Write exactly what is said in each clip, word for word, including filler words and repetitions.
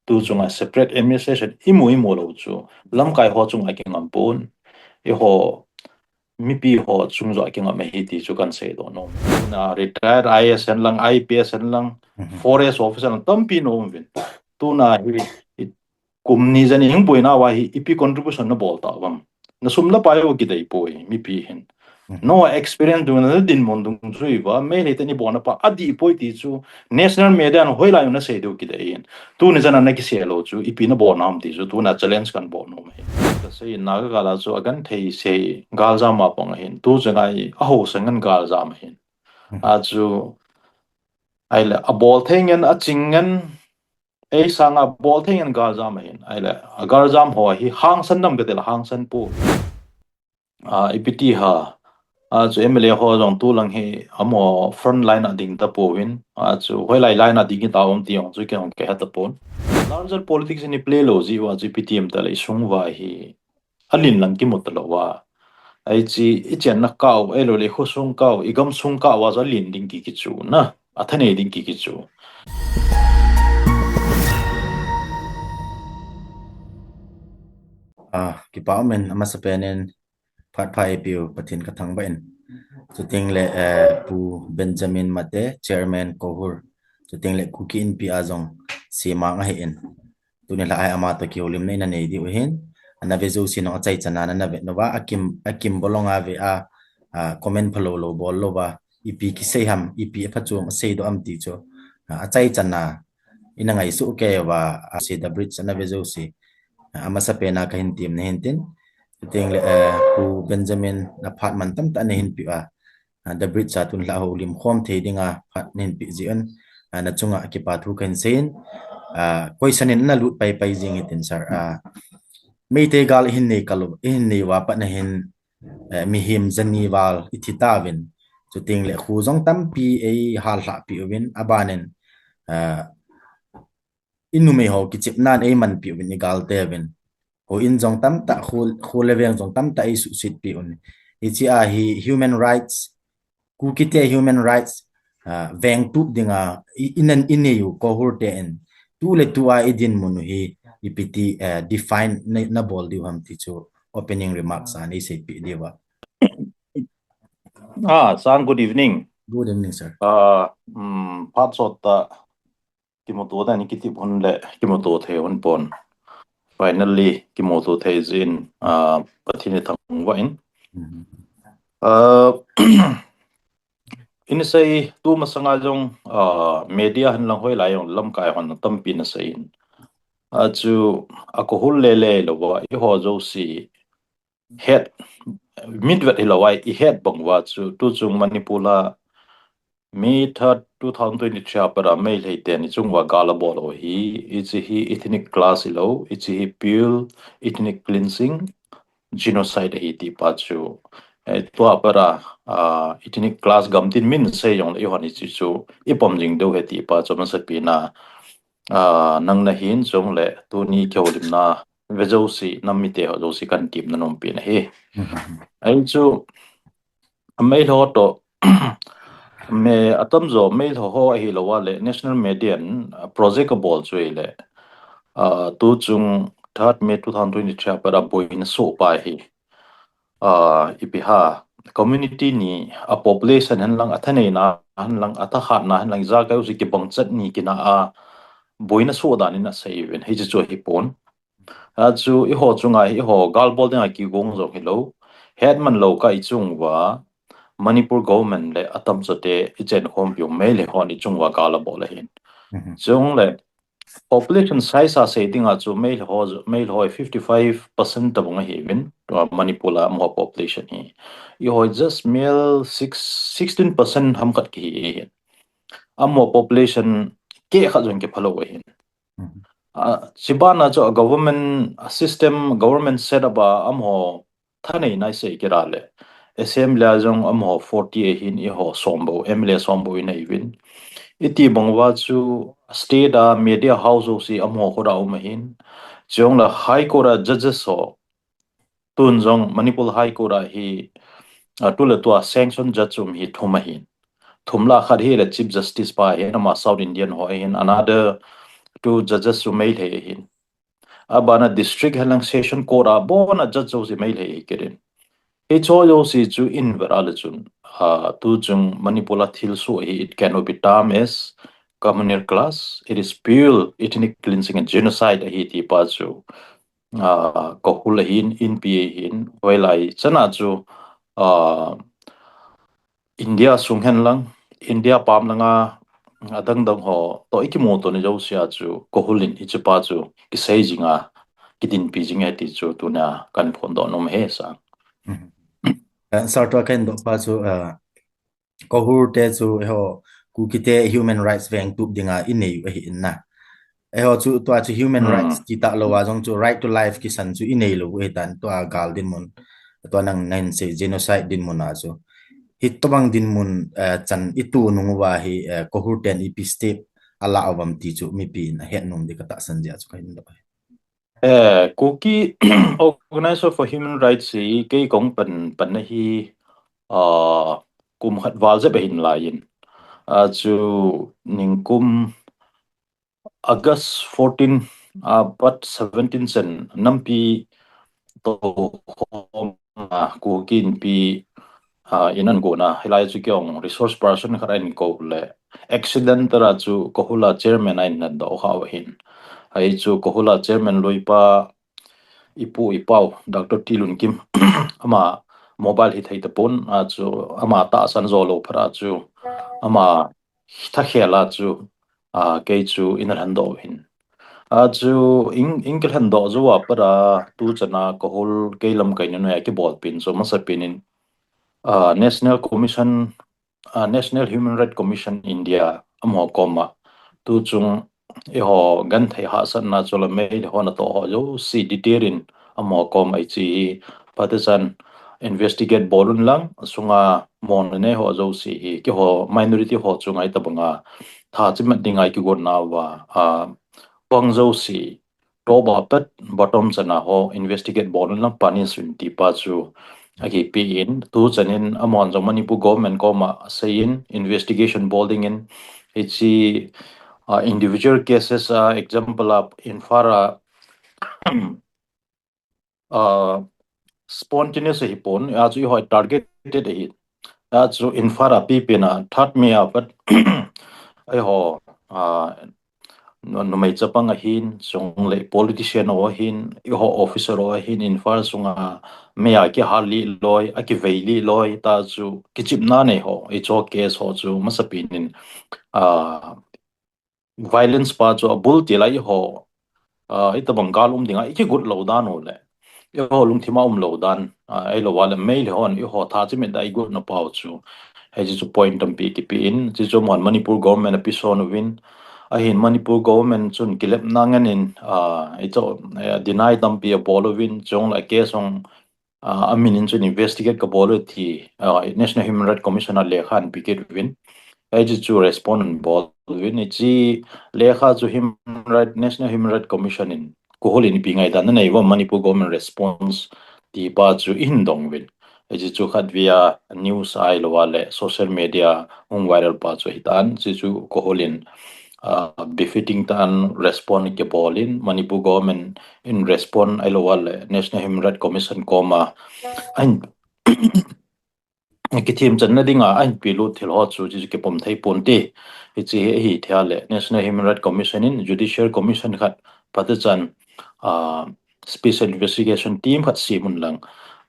Tu chunga separate administration imu imu lou chu lamkai ho chunga kingam pon. Eiho mipi ho chung joh kingam ahi ti chu kan seidoh nom. Tuna retired I A S hen lang, I P S hen lang, forest officer hen lang tampi na um uvin. Tuna hi, hi kum ni jan hing boina uva hi ipi contribution na bol tauvam. Na sum la pai u kidei poi, mipi hin. No experience dung na dinmun dungjuiya, Meitei ten ibolna pa adih poi ti chu national media in hoilai a na seidoh kidei in. Tuni jan a na kisei lou chu ipi na bolna ham ti chu tuna challenge kan bol nom ahi. Ka sei Naga gal a chu agenthei sei galjam a pang ahin. Tu chunga hi aho sang ngen galjam ahin. A chu, ahile, abol thei ngen, aching ngen, ei sanga bol thei ngen galjam ahin. Ahile, agaljam ho hi hangsan nam kati le hangsan poi. A, ipi ti ham. A chu M L A ho jong tu lang hi amaho front line a ding tapouvin. A chu hoilai line a ding tauvem ti jong chu kei jong kahe tapon. Larger politics in iplay lou jeh uva chu ipi ti ham tile isung uva hi alen lang kimu talou uva. Hiche, ichenna kah u, ahilouleh ikhosung kah u, igamsung kah uva chu alen ding kiki chu na, athanei ding kiki chu. Ah, kipa umin, amasapen in phat pha eipeu Pathen kathangvah in. Chuteng le, eh, Pu Benjamin Mate, Chairman Kohur. Chuteng le Kuki Inpi a jong semang ahin. Tuni lha a hi ama toh kihoulimna ina nei diu ahin. Ana ve jouse nong achaichan a nana vet nauva, akim, akim bolong a ve a, a, comment phalou lou bol louva, ipi kisei ham, ipi aphatchom aseidoh ham ti chu, a, achaichan a ina ngaisuh kei uva, a, see the bridge ana ve jouse, a, amasapen a kahin temna ahin tin. Chuteng le, eh, Pu Benjamin na phat mantam tah nahin peh uva, a, the bridge a tun lha houlim khom thei dinga phat nahin peh jeh un, a, na chunga kipa thu kahin seiyin, a, question in ana lut pai pai jing hitin sir, a, Meitei gal ihin nei kal u, ihin nei uva pat nahin, eh, mihem jani val ithi tauvin. Chuteng le kho jong tampi eihallhah peh uvin, abanin, a, inumei ho kichepnan eimanpeh uvin, igalte uvin. Houin jong tamtah, kho, kho le veng jong tamtah eisuhset peh un. Hiche a hi human rights, Kukite human rights, ah, vengtup dinga i, inan inei u Kohur te in. Tu le tu a idinmun u hi ipi ti, eh, define na, nabol diu ham ti chu opening remarks a neiseipeh diuva. Ah, Sang, good evening. Good evening, sir. Ah, um, phat sot tah kimuto dan in kitip hun le kimuto thei hun pon. Finally, kimuto thei jin, ah, Pathen ithangvah in. Mhm. Ah, in sei tu masanga jong, ah, media hen lang hoilai jong lamkai hon tampi na seiyin. Ah, chu a Kohur le le louva, eiho jouse het, mitvet hilou a, ihet bang uva chu, tu chung Manipur a May third, two thousand twenty-three a pat a Meitei ten ichung uva gal abol u hi, hiche hi ethnic clash hilou, hiche hi pure ethnic cleansing, genocide ahi ti pa chu. Eh, tua pat a, ah, ethnic clash gamtin min sei jong le eihon hiche chu ipom jing diu ahi ti pa chu masapen a, ah, nang nahin chule tuni kihoulimna ve jouse, nam mite ho jouse kahin temna nompen ahi. Mhm. Ahin chu, Meitei ho toh, mi atamjo Meitei ho ahilouva le, national media in, ah, project abol chu ahile, ah, tu chung third May two thousand twenty-three a pat a boina soh pa hi, ah, ipi ham, community ni a population hen lang, athaneina hen lang, athakhatna hen lang, ijakai u chu kibang chet ni kina a boina soh dan in asei uvin, hiche chu ahipon. A chu eiho chunga hi eiho gal bol dinga kigong jong hilou, hetman lou kah ichung uva Manipur government le atamjo te ichen khompiu Meitei hon ichung uva gal abol ahin. Mhm. Chule population size a sei dinga chu Meitei ho, Meitei ho fifty-five percent tabang ahiuvin, tua Manipur a amaho population hi. Eiho just mere six, sixteen percent ham khat kihi ahin. Amaho population keh khat jong kiphalou ahin. Mhm. Ah, chubana chu a government, a system, government set up a amaho thaneina isei kit a le, assembly a jong amaho forty ahin, eiho som bou, M L A som bou inei uvin. Iti bang uva chu state a media house jouse amaho khut a um ahin. Chule High Court a judges ho, tun jong Manipur High Court a hi, ah, tu le tua sanction judge um hi thum ahin. Thum lah a khat hi le Chief Justice pa ahin, ama South Indian ho ahin, another two judges chu Meitei ahin. Abana district hilang session court a abona judge jouse Meitei ahi kitin. Hiche jouse chu ivet a le chun, ah, tuchung Manipur a thilsoh hi, it cannot be termed as communal clash, it is pure ethnic cleansing and genocide ahi ti pa chu, ah, KOHUR ahin, Inpi ahin, hoilai chana chu, ah, India sung hen lang, India pam langa adang dang ho toh ikimuto ni jousea chu KOHUR in hiche pa chu kisei jinga, kidinpi jinge ti chu tuna kahin phondoh nom e sir. Mhm. Eh, sir, tua kahin doh pa chu, eh, KOHUR te chu eiho Kuki te human rights vengtup dinga inei u ahi in na. Eiho chu tua chu human Hmm. rights ti talou a jong chu right to life kisan chu inei lou u ahitan, tua gal dinmun, tua nang nahin sei genocide dinmun a chu. Hitobang dinmun, eh, chan itu nung uva hi, eh, KOHUR ten ipi step ala uvam ti chu mipi in ahet nom ding katahsan jeh a chu kahin doh. Eh, Kuki Organizer for Human Rights hi kei kahung pan, pan na hi, ah, kum khat val jep ahin laiyin. Ah, chu ningkum August fourteen, ah, pat seventeen chan nampi toh khom a Kuki Inpi, ah, in ahin gonna, hilai chu kei jong resource person khat ahin kou le, accident a chu KOHUR a chairman ahin doh kha u ahin. Hichu KOHUR a chairman loipa ipu ipau, Doctor T. Lunkim, ama mobile hithei tapon, ah, chu ama tahsan joulou phat a chu, ama thakhel a chu, ah, kei chu in ahin doh u ahin. Ah, chu in, in kihin doh jou a pat a tuchan a KOHUR kei lamkai nunoi a kibolpi in chu masapen in, ah, National Commission, ah, National Human Rights Commission India amaho koma tuchung eiho genthei hahsatna chule Meitei ho natoh ho jouse detail in amaho koma hiche hi phatechan investigate bol un lang, asunga mona nei ho jouse hi keiho minority ho chunga hitobanga tha chimat dinga ikigonna uva, ah, pang jouse, top a pat bottom chan a ho investigate bol un lang punish un ti pa chu akipe in, tuchan in amahon jong Manipur government koma asei in investigation bol ding in, hiche, ah, individual cases a example a Imphal a, ah, spontaneous ahipon, achu eiho targeted ahi. Achu Imphal a pipen a third May a pat eiho, ah, nu-, numei chapang ahin, chule politician ho ahin, eiho officer ho ahin, Imphal sunga mei a kihal lih loi, akivei lih loi, ta chu kichepna nei ho, hiche case ho chu masapen in, ah, violence pa chu abul til a eiho, ah, hitobang gal um dinga ikigot lou dan u le, eiho lungthim a um lou dan, ah, ahilou le Meitei hon eiho tha chimat a igotna pau chu, hiche chu point tampi kipe in, hiche chu amahon Manipur government apeson uvin, ahin Manipur government chun kilepna ngen in, ah, hiche, eh, deny tampi abol uvin, chule case jong, ah, amin in chun investigate kabol u ti, ah, National Human Rights Commission a lekha ahin pe kit uvin. Hiche chu respond abol uvin. Hiche lekha chu Human Rights, National Human Rights Commission in KOHUR in ipi ngaidan anei uvam Manipur government response ti pa chu ihin dong uvin. Hiche chu khatvei a news ahilou le social media hung viral pa chu ahitan. Hiche chu KOHUR in, ah, befitting tah in respond kibol in, Manipur government in respond ahilou le National Human Rights Commission koma ahin kithemchanna dinga ahin pelut thil ho chu hiche chu kipom thei ponte. Hiche hi ahithei le National Human Rights Commission in Judicial Commission khat phatechan, ah, special investigation team khat sem un lang,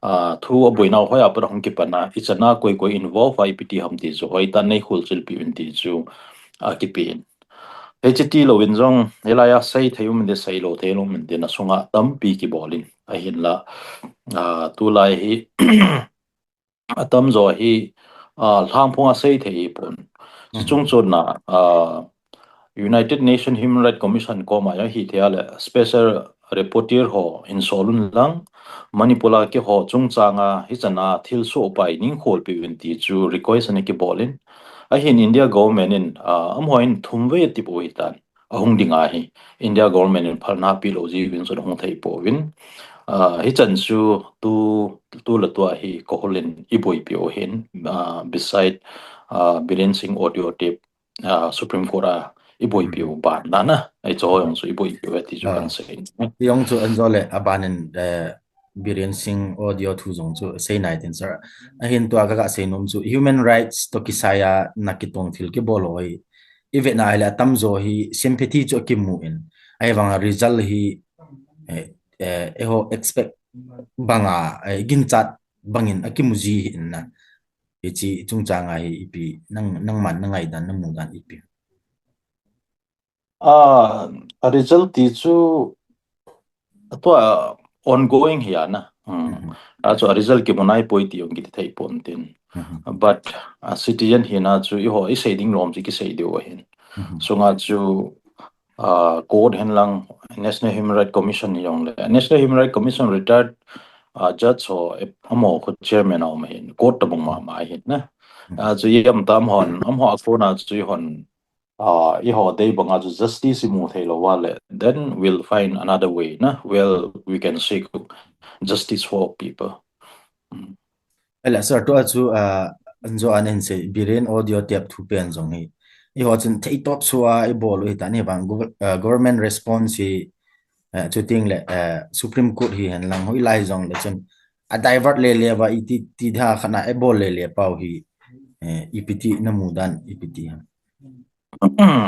ah, thu aboinau hoi a pat a hung kipan a, ichan a koi koi involve a ipi ti ham ti chu hoitah in nei kholchilpeh un ti chu akipe in. Hiche tilou in jong, hilai a seithei um inte, seilou thei um inte, na sunga tampi kibol in, ahinla, ah, tulai hi, atamjo hi, ah, lhangphong a seithei ahipon. Mhm. Chuchung chun a, ah, United Nations Human Rights Commission koma jong ahithei le special rapporteur ho hin sol un lang, Manipur a keiho chungchang a hichan a thilsoh pa hi nei kholpeh un ti chu request ana kibol in. Ahin India government in, ah, amaho in thum vei atep u ahitan. Ahung ding ahi. India government in phalna pelou jeh uvin chun ahung thei pouvin. Ah, hichan chu tu, tu le tu a hi KOHUR in eiboipi u ahin, ah, beside, ah, Biren Singh audio tape, ah, Supreme Court a iboipiu ban na na. Ahi chu ho jong chu iboipiu e ti chu kan sei. Jong chu anjo le abanin, eh, Biren Singh audio thu jong chu sei nai tin sir. Ahin tua ka, ka sei nom chu human rights to kisai a na kitong thil kibol ho hi ivet na ahile atamjo hi sympathy chu akimu in. Ahivang a result hi, eh, eh, eiho expect banga, eh, ginchat bangin akimu ji hi in na. Hiche chungchang a hi ipi, nang, nangman na ngaidan, na mudan ipi. Ah, a result ti chu, tua ongoing hi a na. Hmm. A chu a result kimu nai poi ti jong kiti thei pon tin. But, ah, citizen hina chu eiho isei ding lom chu kisei diu ahin. Sunga chu, ah, court hen lang National Human Rights Commission jong le. National Human Rights Commission retired, ah, judge ho, eh, amaho khu chairman a um ahin. Court tabang mama ahin na. A chu iam tam hon, amaho a kona chu eihon, ah, eiho dei banga chu justice imu thei lou va le, then we'll find another way na, well, we can seek justice for people. Hmm. Ahile sir, tua chu, ah, anjo ahin sei, Biren audio tape thu pen jong hi eiho chun theitop sua ibol u hitan, ahivang gov-, ah, government response hi, eh, chuting le, eh, Supreme Court hi hen lang hoilai jong le chun a divert le le va iti ti dha khana ibol le le pau hi, eh, ipi ti na mudan ipi ti ham.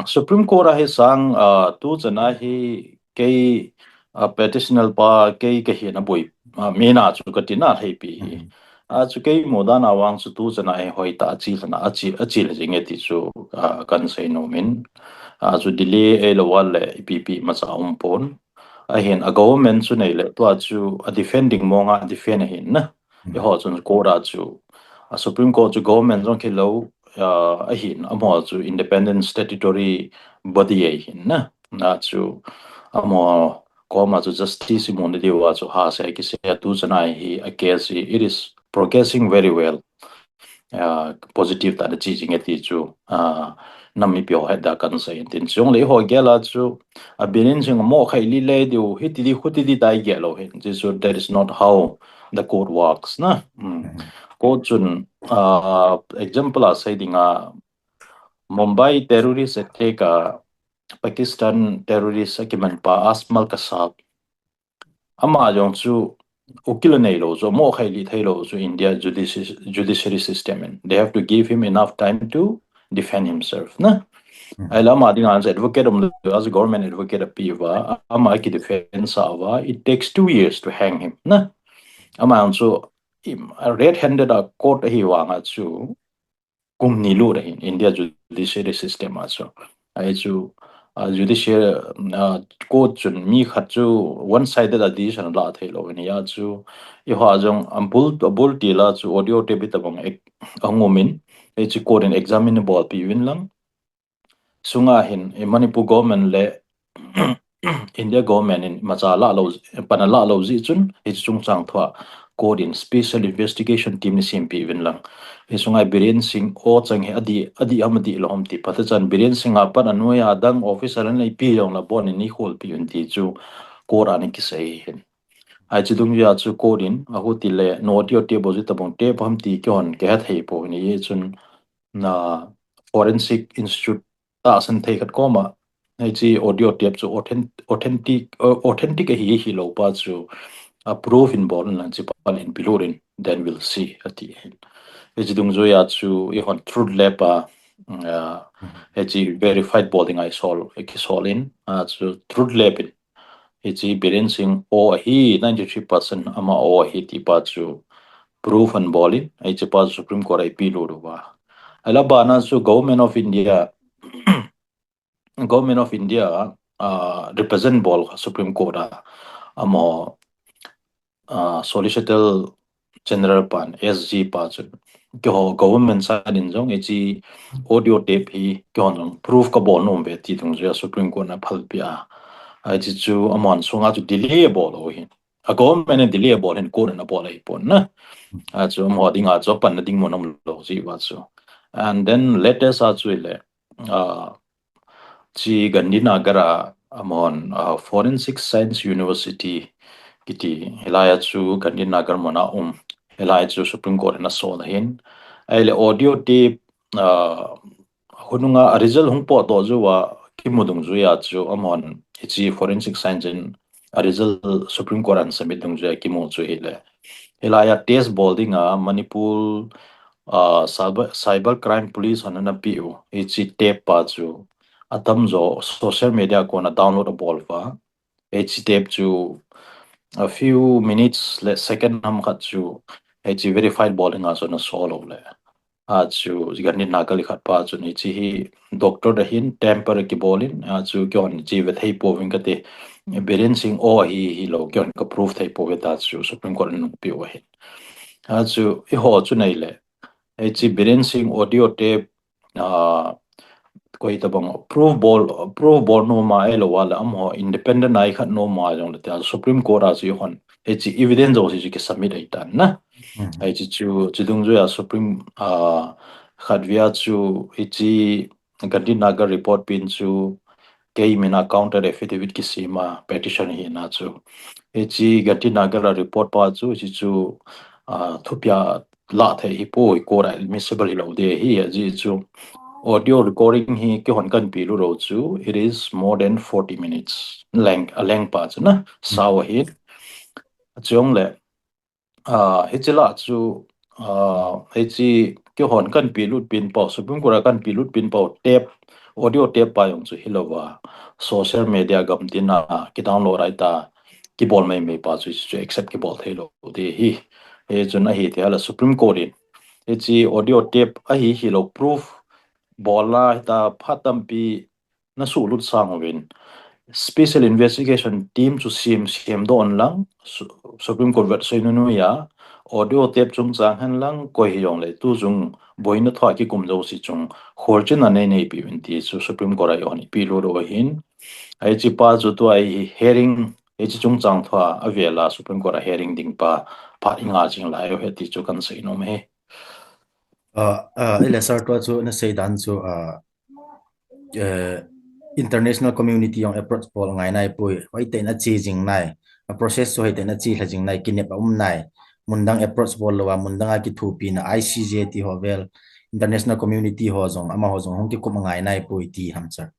Supreme Court a hi sang, ah, tu chana hi kei, ah, petitioner pa kei kahi na boi, ah, mi na chu kati na thei pi hi. Ah, chu kei mudan a vang chu tu chana hi hoitah a chi lhana, a chi, a chi le jing e ti chu, ah, kan sei nom in. Ah, chu delay eilou va le ipi pi macha um pon. Ahin a government chu nei le tua chu a defending monga defend ahin na. Eiho chun court a chu, a Supreme Court chu government jong kilou, ah, ahin, amaho chu independent statutory body ahin na. Na chu, amaho koma chu justice imu na diu a chu ha se kisei a tu chana hi a case hi, it is progressing very well. Ah, positive tah a chi jing e ti chu, ah, nam mipi ho het da kan sei in tin. Chule eiho gel a chu, a Biren Singh mo khai li le diu, hiti di, khuti di tai gel lou hin. This, so that is not how the court works, na. Hmm. Court chun, ah, example a sei ding a, Mumbai terrorist attack a Pakistan terrorist akiman pa Asmal Kassab. Ama jong chu ukil anei lou chu, mo khai li thei lou chu India judici-, judiciary system in. They have to give him enough time to defend himself, na. Hmm. Ahile ama dinga chu advocate um le, as a government advocate api uva, ama ki defend sa uva, it takes two years to hang him, na. Ama jong chu, im, red handed a court ahi vanga chu, kum ni lut ahin India judiciary system a chu. Ahi chu, ah, judiciary, ah, court chun mi khat chu one sided a decision la thei lou ahi a chu. Eiho jong a bul, a bul til a chu audio tape tabang ek, ahung um in. Ahi chu court in examine bol pi uvin lang. Sunga hin, eh, Manipur government le India government in macha la lou, pan ala lou jeh chun, hiche chungchang thua court in special investigation team ni sempi uvin lang. Hiche sunga Biren Singh o chang hi adih, adih ham adih lou ham ti phat a chan Biren Singh a pat a noiya adang officer anei pi jong la bon in ni khol pi un ti chu court a ni kisei hin. Ahi chu dungjuia chu court in, ahu ti le, no ti o ti bo ji tabang te paham ti kihon kihe thei poi ni chun na Forensic Institute tahsan thei khat koma, hiche audio tape chu authen-, authentic, uh, authentic ahi, hilou pa chu, uh, proof in bol in lang chi pa in pilut in, then we'll see, ati hin. Hiche dungjuia chu, eihon Truth Lab a, uh, hiche verified bol ding a isol, kisol in, uh, chu Truth Lab in. Hiche Biren Singh o ahi, ninety-three percent ama o ahi ti pa chu proof an bol in, hiche pa chu Supreme Court a ipi lut uva. Ahila bana chu Government of India, Government of India, ah, represent bol Supreme Court a, amaho, ah, Solicitor General pan, S G pa chun, keiho government side in jong, hiche audio tape hi, keihon jong proof kabol nom uve ti dungjuia Supreme Court in aphalpeh a. Hiche chu amahon sunga chu delay abol u ahin. A government in delay abol hin court in abol ahipon na. Achu amaho dinga chu apanna dingmun umlou jeh uva chu. And then latest a chu ahile, ah, hiche Gandhinagar a, amahon, ah, Forensic Science University kiti, hilai a chu Gandhinagar mun a um, hilai chu Supreme Court in asol ahin. Ahile audio tape, ah, hunung a result hung potdoh jou a, kimu dungjuiya chu amahon hiche forensic science in a result Supreme Court a ana submit dungjuiya kimu chu hile. Hilaiya test bol dinga Manipur, ah, cyber, cyber crime police hon ana peh u hiche tape pa chu atamjo social media a kona download abol uva. Hiche tape chu a few minutes le second ham khat chu hiche verified bol dinga chu ana sol u le. Achu Gandhi Nagar khat pa chun hiche hi doctor ahin tamper kibol in, achu keihon hiche ve thei pouvin kati, Biren Singh aw ahi hilou keihon ka prove thei pouve tia chu Supreme Court in ana peh u ahin. Achu eiho chu nei le, hiche Biren Singh audio tape, ah, koi tabang prove bol, prove bol nom a ahilou le amaho independent a ikhat nom a jongle tia Supreme Court a chu eihon hiche evidence jouse chu kisubmit ahitan na. Hmm. Hiche chu, chu dungjuiya Supreme, ah, khatvei a chu hiche Gandhi Nagar report pen chu kei mina counter affidavit kisem a petition hina chu. Hiche Gandhi Nagar a report pa chu, hiche chu, ah, thupia lah thei hipoi, court a admissible hilou ding ahi, ajeh chu audio recording hi keihon kana pelut u chu, it is more than forty minutes length, a length pa chu na, sao ahi. Chujongle, ah, hiche lah chu, ah, hiche keihon kana pelut pen pau, Supreme Court a kana pelut pen pau tape, audio tape pa jong chu hilouva, social media gamtin a kidownload ahita, kibol maimai pa chu, chu accept kibol theilou ding ahi. Hichun ahi tia le Supreme Court in hiche audio tape ahi hilou prove bol a hita phat tampi nasuhlut sang uvin, special investigation team chu sem, semdoh un lang, Su-, Supreme Court vetsah noiya, audio tape chungchang hen lang, koi hijongle tu chung boina thua kikum jouse chung kholchilna nei neipeuvin ti chu Supreme Court a eihon ipelut u ahin. Hiche pa chu tua hi hearing, hiche chungchang thua avel a Supreme Court a hearing ding pa phat inga jing lai u ahi ti chu kana seinom ahi. Ah, ah, ile sir, tua chu nasei dan chu, ah, eh, international community jong approach bol angai naipoi, hoitah in ache jing nai, a process chu hoitah in ache lha jing nai, kinep aum nai, mundang approach bol louva, mundang a kithopina, I C J ti ho vel, international community ho jong, amaho jong hung kikum angai naipoi ti ham sir.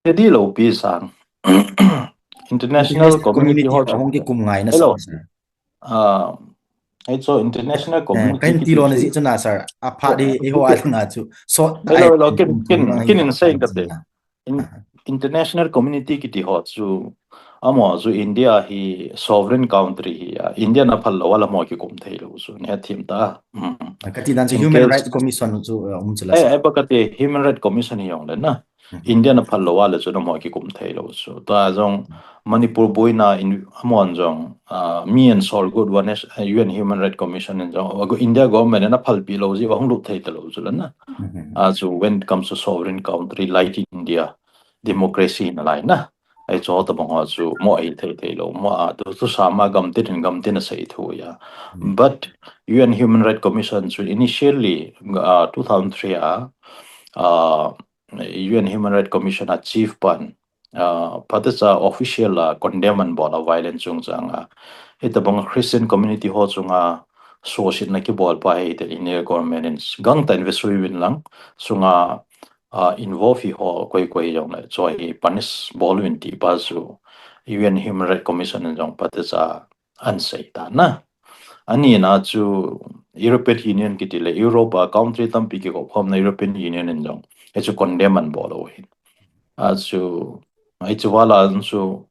Hiti lou pi sang. International community ho chu hung kikum ngai na sir. Ah, hichu international community kiti lona jeh chu na sir, aphat hi eiho a langa chu sot hello, hello, kin, kin, kin in sei kate. International community kiti ho chu, amaho chu India hi sovereign country ahi a, India na phal lou a la amaho kikum theilou chu, nei hethem ta. Kati dan chu Human Rights Commission chu, eh, um chu la sir. Eh, eh, ba kati Human Rights Commission hijongle na. India na phal lou a le chu amaho kikum theilou chu. Tua jong Manipur boina in amahon jong, ah, mi and Saul Good One, eh, U N Human Rights Commission in jong, India government in aphalpi lou jeh uva hung lut thei talou chu la na. Ah, chu when it comes to sovereign country like India, democracy nalai na. Hichu tabang ho chu mo ahi thei theilou, mo a tu, tu sama gamtin in gamtin asei thu ahi a. But U N Human Rights Commission chu initially, ah, two thousand three a, ah, U N Human Rights Commission a chief pan, ah, phatecha official a condemn ana bol a violence chungchang a. Hitabang Christian community ho chunga suhsetna kibol pa hi hitin India government in gangtah in vesui uvin lang, chunga, ah, involve hi ho koi koi hijongle chu hi punish bol uvin ti pa chu U N Human Rights Commission in jong phatecha ana sei ta na. Anina chu European Union kiti le Europe a country tampi kikop khomna European Union in jong hichu condemn ana bol u ahi. Achu, hichu val a chu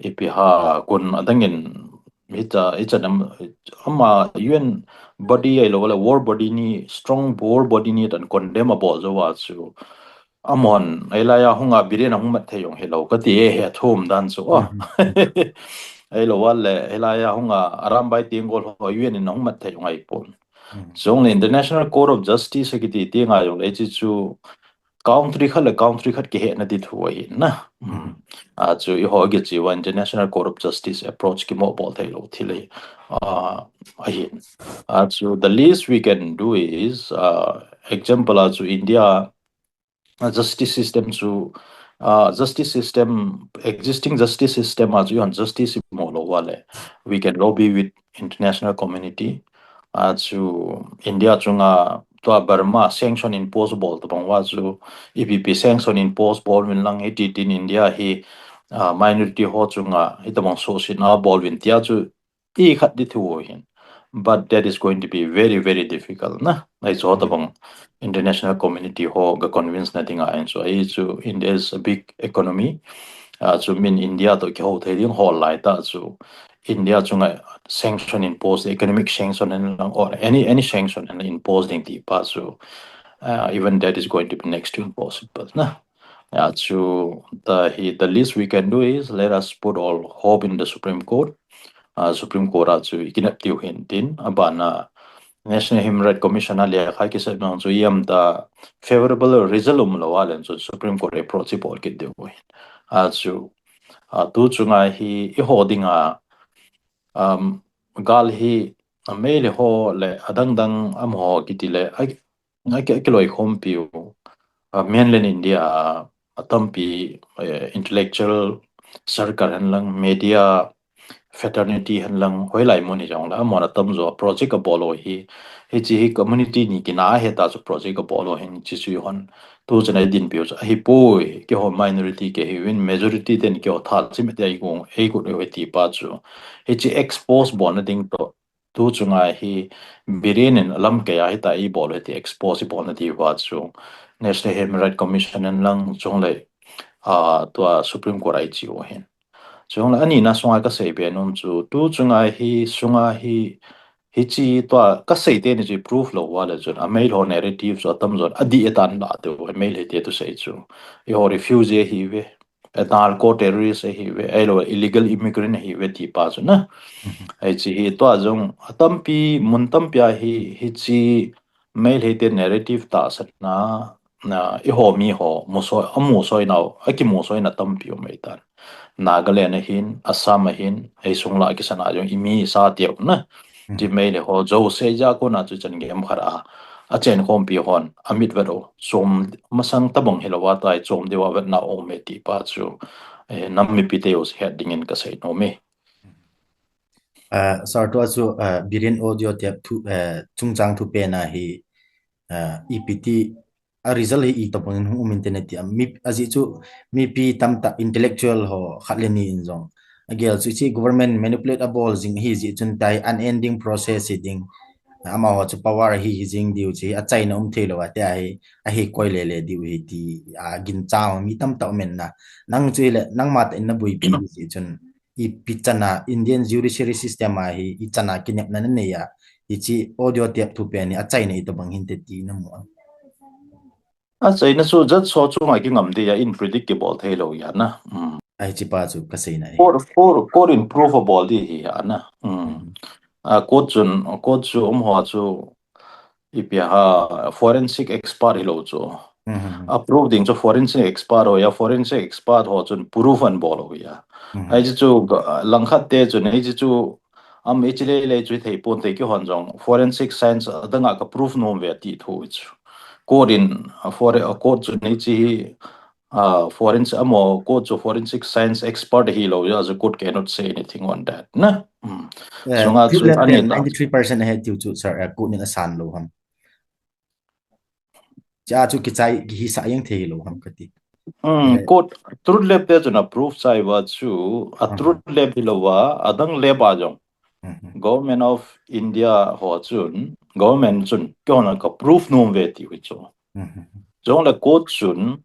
ipi ham, kon adang in hicha, hicha nam, ama U N body ahilou le world body ni, strong world body ni tan condemn abol jou a chu amahon, hilai a hung a Biren ahung mat thei jong hilou kati e, hi athum dan chu. Ahilou le, hilai a hung a Arambai Tenggol ho U N in ahung mat thei jong ahipon. Chujongle International Court of Justice akiti teng a jongle hichu country khat le country khat kihetna ti thu ahi na. Achu eiho kichi uva International Court of Justice approach kimo bol theilou thil ahi. Ah, ahi. Achu the least we can do is, ah, example a chu India, ah, justice system chu, ah, justice system, existing justice system a chu eiho justice imu lou uva le, we can lobby with international community. Achu India chunga tua Burma sanction impose bol tabang uva chu, ipi pi sanction impose bol uvin lang hiti tin India hi, ah, minority ho chunga hitabang suhsetna bol uvin tia chu i khat di thu hin. But that is going to be very, very difficult na. Ahi chu tabang international community ho ga convince na dinga ahi chu. Ahi chu India is a big economy. Ah, chu min India toh kihou thei ding hol lai tah chu. India chunga sanction impose, economic sanction hen lang or any, any sanction hen impose ding ti pa chu. Ah, even that is going to be next to impossible na. Ah, chu the, hi, the least we can do is let us put all hope in the Supreme Court. Ah, Supreme Court a chu i kinep diu hin tin, abana National Human Rights Commission a lekha kisei nung chu iam ta favorable result um lou a len chu Supreme Court approach i bol kit diu hin. Ah, chu, ah, tu chunga hi i ho dinga, um, gal hi, ah, Meitei ho le adang dang amaho kiti le, a, a ki, a kiloikhompiu, ah, mainland India a, atampi, eh, intellectual circle hen lang, media fraternity hen lang, hoilai mun hi jong le, amahon atamjo project abol u hi, hichi hi community ni kina a heta chu project abol u hin, hichi chu i hon, tu chun a i dinpiu chu, ahipoi, keiho minority kei hiuvin, majority ten keiho thalchim te a i gung, ei kut u hi ti pa chu, hichi expose bolna ding toh, tu chunga hi Biren in lamkai a hita i bol u hi ti expose i bolna diuva chu National Human Rights Commission in lang chule, ah, tua Supreme Court a i chi u hin. Chule anina sunga ka seibe nom chu, tu chunga hi, sunga hi, hichi tua ka sei teni chu proof lou uva le chun, a Meitei ho narrative chu atamjon, adih e tan la te u, a Meitei te thusei chu. Eiho refugee ahiuve. A narco terrorist ahiuve, ahilou illegal immigrant ahiuve ti pa chu na. Mhm. Hichi hi tua jong atampi, mun tampi a hi, hichi Meitei te narrative tahsanna, na, eiho mi ho, musoi, amusoinau, akimusoina tampi um ahitan. Nagaland ahin, Assam ahin, ei sung la kisan a jong i mi sa teu na. Mhm. Ti Meitei ho, Zo Seijia kona chu chan game khat a, a chenkhompi hon, amit vet u, chom masang tabang hilou a tai, chom diu a vetna um e ti pa chu, eh, nam mipi te u het dingin ka sei nom e. Ah, sir, tua chu, ah, Biren audio tape thu, eh, chungchang thupen a hi, ah, ipi ti a result hi itobang in hung um inte nati a, mi, ajeh chu mipi tamtah intellectual ho khat le ni in jong. Agel chu hichi government manipulate abol jing ahi jeh chun tua hi unending process hi ding. Amaho chu power hi, hi jing diu chu hi achaina um thei lou a, tia hi, ahi koi le le diu hi ti, a, ginchang mi tamtah um in na. Nang chu hile, nangma tah in na boipi jeh chun, ipi chan a Indian judiciary system a hi, i chan a kinepna na nei a, hichi audio tape thupen hi achaina itobang hinte ti na mu a. Achaina chu judge ho chunga kingam ding a, unpredictable thei lou ahi na. Mm. Ahi, hichi pa chu ka seina ahi. Court, court, court in proof abol ding ahi a na. Mm. Mhm. A, court chun, court chu um ho chu ipi ham, forensic expert hilou chu. Mhm. A proof ding chu forensic expert ho, a forensic expert ho chun proof ahin bol u ahi a. Mhm. Ahi chu, chu, langkhat te chun, hichi chu, am, hichi le le chu thei ponte, keihon jong forensic science adang a ka proof nom uve ti thu chu. Court in, a, for, a court chun hichi hi, a, forensic, amaho court chu forensic science expert hilou a, chu court cannot say anything on that na. Mm. Eh, sunga chu ani la. Ninety-three percent ahi tiu chu, sir, eh, court in asan lou ham? Cha chu kichai, kihisah jeng thei lou ham kati. Mm, eh, court, Truth Lab te chun a proof chai uva chu, a, aha, Truth Lab hilou a, adang lab a jong. Mhm. Government of India ho chun, government chun, keihon ka proof nom uve ti u chu. Mhm. Chule court chun,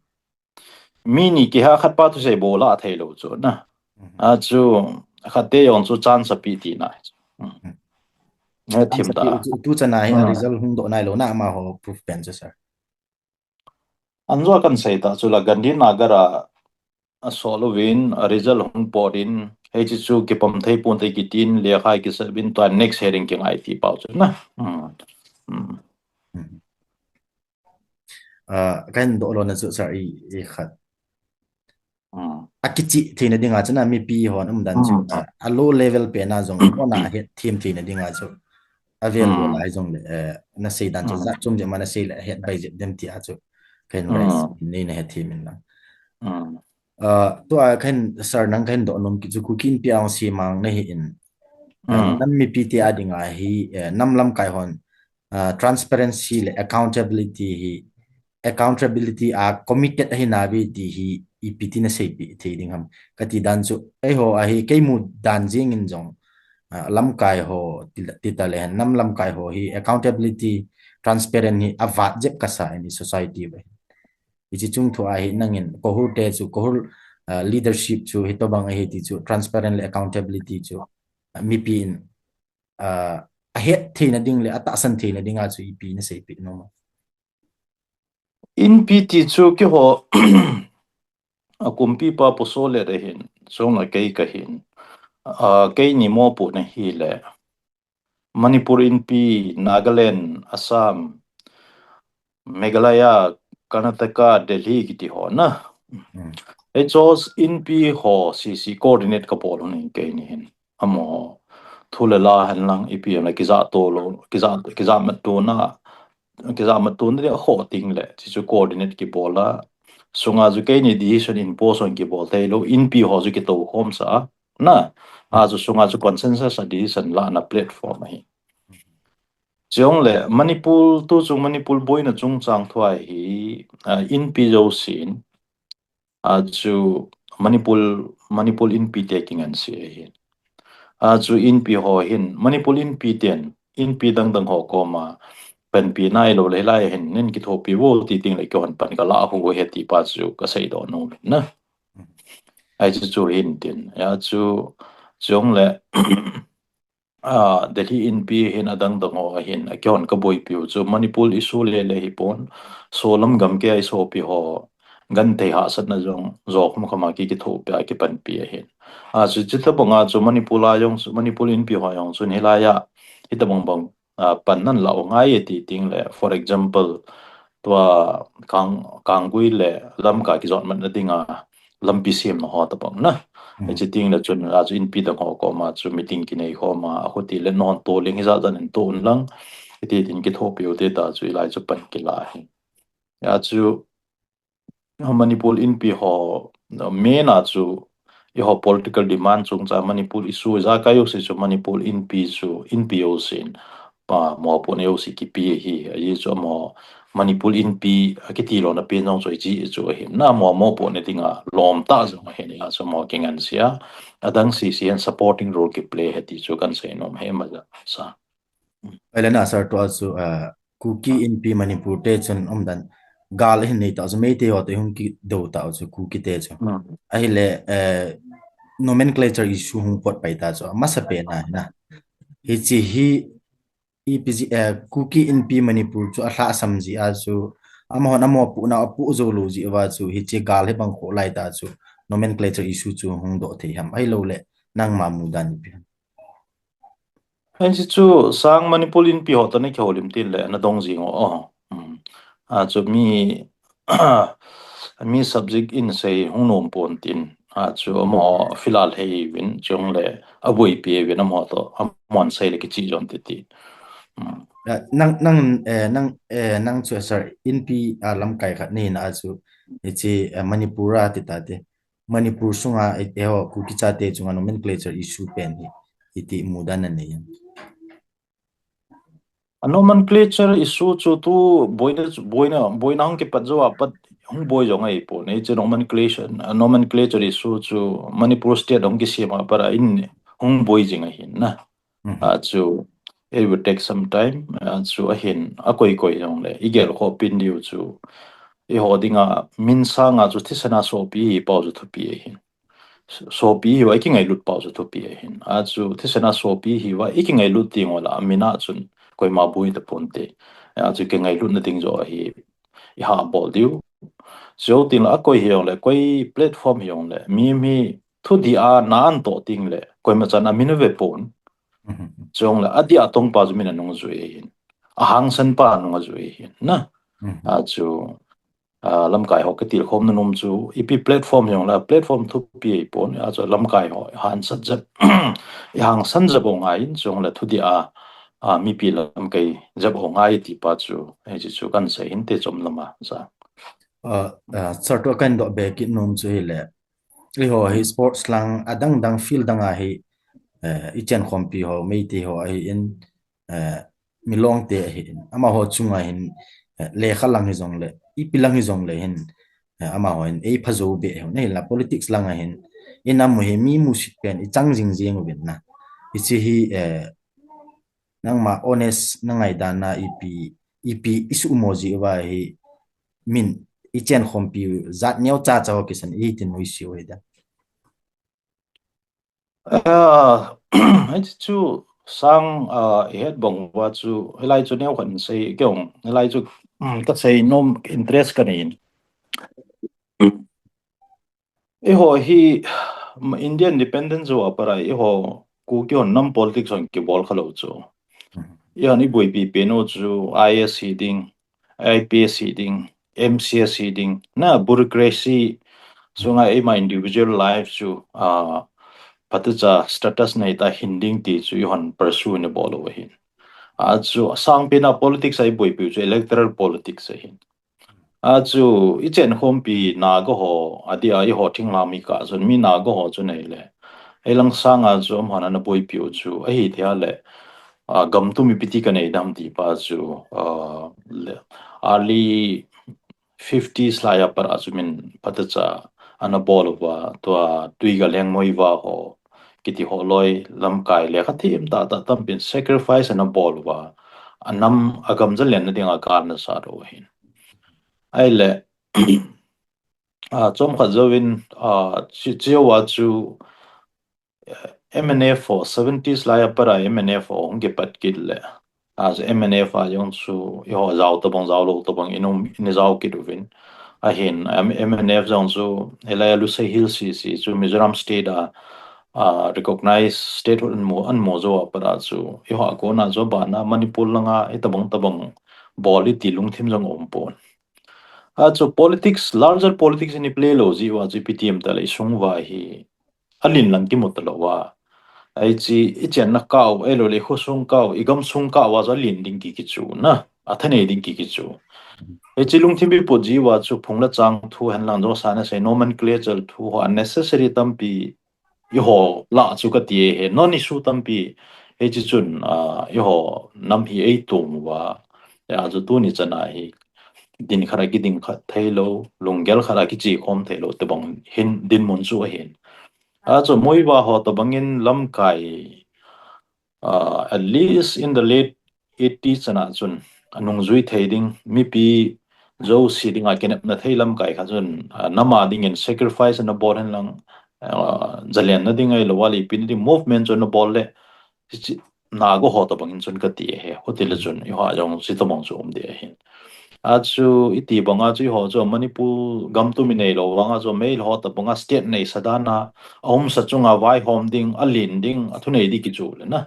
mi ni kiha khat pa thusei bol a thei lou chu na. Mhm. A chu, khat te jong chu chance ape tina. Mm. Mhm. Na thim ta. Chance ape chu, tu chan a hi, ah, result hung doh nailou na amaho proof pen chu, sir. Anjo kan sei ta chu la Gandhinagar a asol uvin, a result hung pot in, hichi chu kipom thei ponte kitin, lekha kisei uvin, tua next hearing kingai ti pau chu na. Mm. Mm. Mm. Ah, kahin doh lona chu, sir, i, i khat. Mm. Akichih theina dinga chu na mipi hon umdan chu, mm, ah, a low level pen a jong, mm, kona hethem theina dinga chu. Avel, mm, lai jong le, eh, na seidan chu, mm, jat chom jep ma na sei le, het bai jep dem ti a chu. Kahin, mm, raise nei na hethem in lang. Mm. Ah, tua kahin, sir, nang kahin doh nom kit chu Kuki Inpi a hung semang na hi in. Eh, mm, nam mipi te a dinga hi, eh, nam lamkai hon uh, transparency le accountability hi, accountability a committed ahi nave ti hi ipi tina seipi thei ding ham. Kati dan chu, eiho ahi keimu dan jing in jong, uh, lamkai ho, ti, tita le hen, nam lamkai ho hi accountability, transparent hi avat jep kasa in society ve. Hichi chung thu ahi nangin, kohur te chu, kohur uh, leadership chu, hitobang ahi ti chu, transparent le accountability chu, uh, mipi in, uh, ahet theina ding le, atahsan theina ding a chu, ipi na seipi nom. Inpi ti chu keiho, akumpi pa poso le da hin, song la kei ka hin, uh, kei ni mo pu na hi le, Manipur Inpi, Nagaland, Assam, Meghalaya, Karnataka, Delhi kiti ho na. Hmm. Eichos Inpi ho C C coordinate ka pol hon in kei ni hin. Amo ho. Thu le la hen lang ipi na kija to lo, kija, kija mat to na, kija mat to na ho ting le. Chi chu coordinate ki bol la. Sunga chu kei ni decision in poson ki bol thei lo. Inpi ho chu ki to hom sa. Na. A chu sunga chu consensus a decision la na platform ahi. Chiong le, Manipur, tu chung Manipur boina chungchang thu ahi, uh, Inpi jousen, uh, chu Manipur, Manipur Inpi te kingan si ahi. Uh, chu Inpi ho hin, Manipur Inpi ten, Inpi dang dang ho koma, panpi nai lo le lai hin, nin kithopi vo ti ting le kihon pan ka la hu he ti pa chu ka sei do no na. Ai chu chu hin tin, ya chu, chiong le, Ah, Delhi Inpi hin adang dang ho hin, akihon ka boipiu chu Manipur issue le le hi pon, solam gam ke ai sopi ho, gan thei hahsatna jong, jo khum khama ki kithopi a kipanpi ahin. Ah, chu chu tabang a chu Manipur a jong, Manipur Inpi ho jong, chun hilai a, hitabang bang, ah, pan nan la u ngai e ti ting le, for example, tua Kang, Kanggui le Lamka kijot mat na ding a, lampi siam na ho tabang na. Hmm. Hichi ting le chun, a chu Inpi dang ho koma chu meeting kinei koma, a khuti le non to ling hi za zan in to un lang. Hiti tin kithopi u te ta chu ilai chu pan kila hi. Ya chu, Manipur Inpi ho, main a chu, i ho political demand chung cha Manipur issue za ka yo si chu Manipur Inpi chu, Inpi yo sin. Pa, mo po ne u si kipi hi, a yi chu mo Manipur Inpi, a kiti lo na pi nong chu i chi chu hi. Na mo mo po ne ting a lom ta chu hi ni a chu mo kingan sia. Adang si si hin supporting role ki play he ti chu kan sei nom he ma ja sa. Ai le na sir to a chu, ah, Kuki Inpi Manipur te chun um dan gal hin nei ta chu Meitei ho te hung ki do ta chu Kuki te chu. Hmm. Ahi le, eh, nomenclature issue hung pot pai ta chu. Masa pe na na. Hichi hi I P G, eh, Kuki Inpi Manipur chu a lhasam ji a chu, amahon amaho puhna a puh jou lou ji uva chu, hiche gal hi bang kho lai ta chu, nomenclature issue chu hung doh thei ham, ahilou le, nangma mudan ipi ham. Hiche chu, sang Manipur Inpi ho toh na kihoulim tin le, na dong jing o, oh. Hmm. A chu mi, mi subject in sei hung nom pon tin. A chu amaho filal hei vin, chung le, a buaipi vin amaho toh, amahon sei le kichi jon ti ti. Hmm. Eh, nang, nang, eh, nang, eh, nang chu, sir, Inpi a lamkai khat nei na a chu, hiche, eh, Manipur a ti ta te. Manipur sunga, eh, eh, ho, Kuki chate chunga nomenclature issue pen hi, iti mudan na nei. A nomenclature issue chu tu boina, boina, boina hung kipat jou a pat hung boi jong ahi pon. Hiche nomenclature, a nomenclature issue chu Manipur state hung kisem a pat a in hung boi jing ahin na. Mhm. A chu, it will take some time. A chu ahin, a koi koi jong le, i gel kho pin diu chu, i ho dinga, min sanga chu thisan a sopi hi pau chu thupi ahin. Sopi hi va i kingailut pau chu thupi ahin. A chu thisan a sopi hi va i kingailut ding u la, a min a chun koima boi ta pon te. A chu kingailut na ding jo ahi, i ha bol diu. Chu tin la a koi hi jong le, koi platform hi jong le, mi, mi thudih a na an toh ting le, koima chan a min a ve pon. Mhm. Chong le, a dia tong pa chu min a nung jui ahin. A hangsan pa nung a jui ahin. Na. Mhm. A chu, a, lamkai ho ka tilkhom na nom chu, ipi platform jong le, platform thupi ahi pon, a chu lamkai ho, hansat jep, i hangsan jep u ngai in, chong le thudih a, a, mipi lamkai jep u ngai ti pa chu, hiche chu kan sei hin te chom lama, sa. A, a, sir to kan doh be kit nom chu hi le, i ho hi sports lang, a dang dang field dang a hi, eh, i chen khompi ho, Meitei ho ahi in, eh, milong te ahin, amaho chunga hin, eh, lekha lang hi jong le, ipi lang hi jong le hin, eh, amaho hin, ei pha jo be ho, nei la politics lang ahin, inam hi mi musit pen, i chang jing jing uvin na. Hichi hi, eh, nangma honest, na ngaidan na ipi, ipi isu mo ji uva hi, min, i chen khompi u, jat neo cha cha ho kisan, i tin ui si ui da. Ah, ai chu sang, ah, i het bang uva chu, hilai chu neo khat in sei, kei ong, hilai chu, um, ka sei nom interest ka nei in. Eiho hi, um, India independence jou a pat a, eiho Kuki hon nam politics hon kibol kha lou chu. Eiho i boipi pen u chu I A S hi ding, I P S hi ding, M C S hi ding, na bureaucracy sunga eima individual life chu, ah, phatecha status nei ta hin ding ti chu eihon pursue na bol u ahin. Ah, chu asang pen a politics a i boipi u chu electoral politics ahin. Ah, chu i chen khompi Naga ho, adeh a eiho thinglhang mi kah chun mi Naga ho chu nei le. Eilang sanga chu amahon ana boipi u chu, ahi thei a le, ah, gam tum ipi ti ka nei dam ti pa chu, ah, le, early fifties lai a pat a chu min phatecha ana bol uva, tua Twiga Lengmoi va ho, kiti ho loi lamkai le kha thim ta ta tampin sacrifice ana bol uva, anam agam jalen na dinga kar ana sat u ahin. Ai le, ah, chomkhat jouvin, ah, chi, chi uva chu, eh, M N F ho, seventies lai a pat a M N F ho hung kipat kit le. Ah, chu M N F a jong chu eiho jao tabang jao lou tabang in um, in jao kit uvin. Ahin, M-, M N F jong chu, hilai a Lushai Hills hi, hi chu Mizoram state a, ah, recognize statehood an mu, an mu jou a pat a chu, eiho a kona chu abana Manipur langa, i tabang tabang bol i ti lungthim jong um pon. Ah, chu politics, larger politics in i play lou ji uva chu ipi ti em ta le i sung uva hi, alin lang kimu ta lou a. Ai chi, i chenna kah u, ei lou le i khosung kah u, i gamsung kah uva chu alin ding ki kichu na, athanei ding ki kichu. Ai chi lungthim i pot ji uva chu phung le chang thu hen lang jo sa na sei nomenclature thu ho unnecessary tampi eiho lah chu ka ti e he, non issue tampi. Hichi chun, ah, eiho nam hi ei tum uva. Hijeh a chu tuni chan a hi din khat a kiding khat thei lou, lunggel khat a kiche khom thei lou, tabang hin dinmun chu ahin. Ah, chu Muivah ho tabang in lamkai, ah, at least in the late eighties chan a chun, anung jui thei ding, mipi jouse dinga kinepna thei lamkai khat chun, ah, nam a dingin sacrifice ana bol hen lang, ah, jalen na ding ahilou a le ipi na ding movement chu ana bol le, hichi, Naga ho tabang in chun ka ti e he, huti le chun, eiho a jong chi tabang chu um ding ahin. Ah, chu i ti bang a chu eiho chu Manipur gam tum i nei lou vang a chu Meitei ho tabang a state nei sa dan a, a um sa chung a vaihom ding, alin ding, athunei ding kichu le na.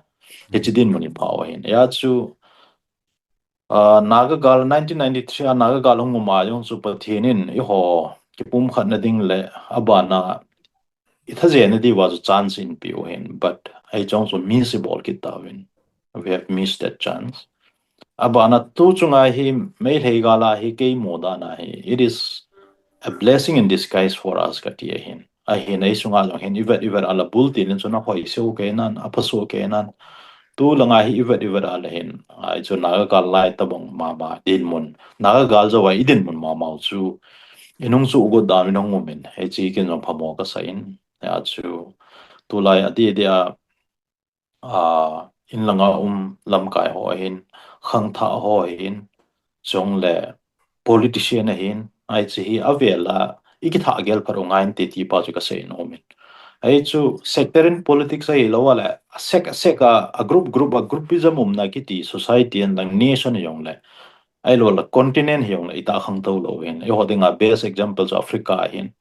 Hichi dinmun i pha u ahin. Hijeh a chu, ah, Naga gal nineteen ninety-three a Naga gal hung um a jong chu Pathen in eiho kipumkhat na ding le abana i thajen na diuva chu chance in pe u ahin, but ei jong chu miss i bol kit tauvin. We have missed that chance. Abana tu chunga hi Meitei gal a hi kei mu dan a hi, it is a blessing in disguise for us ka ti ahin. Ahin ei sunga jong hin i vet i vet a la bul ti nin chun ahoi seu kei nan, apha seu kei nan. Tu langa hi i vet i vet a le hin, ai chu Naga gal lai tabang mama dinmun. Naga gal jou a i dinmun mama u chu i nung chu u got dan u nung um in. Hichi kin jong phamo ka sa in. Hijeh a chu tulai a didi a, ah, in langa um lamkai ho ahin, khangthah ho ahin, chule politician ahin, ai chu hi avel a, i kithah gel phat u ngai inte ti pa chu ka sei nom in. Ai chu sectarian politics ahilou a le, a sect, a sect a, a group, group, a groupism umna kiti society hen lang nation jong le, ahilou le continent jong le, i ta khangtou lou hin. Eiho dinga best example chu Africa ahin.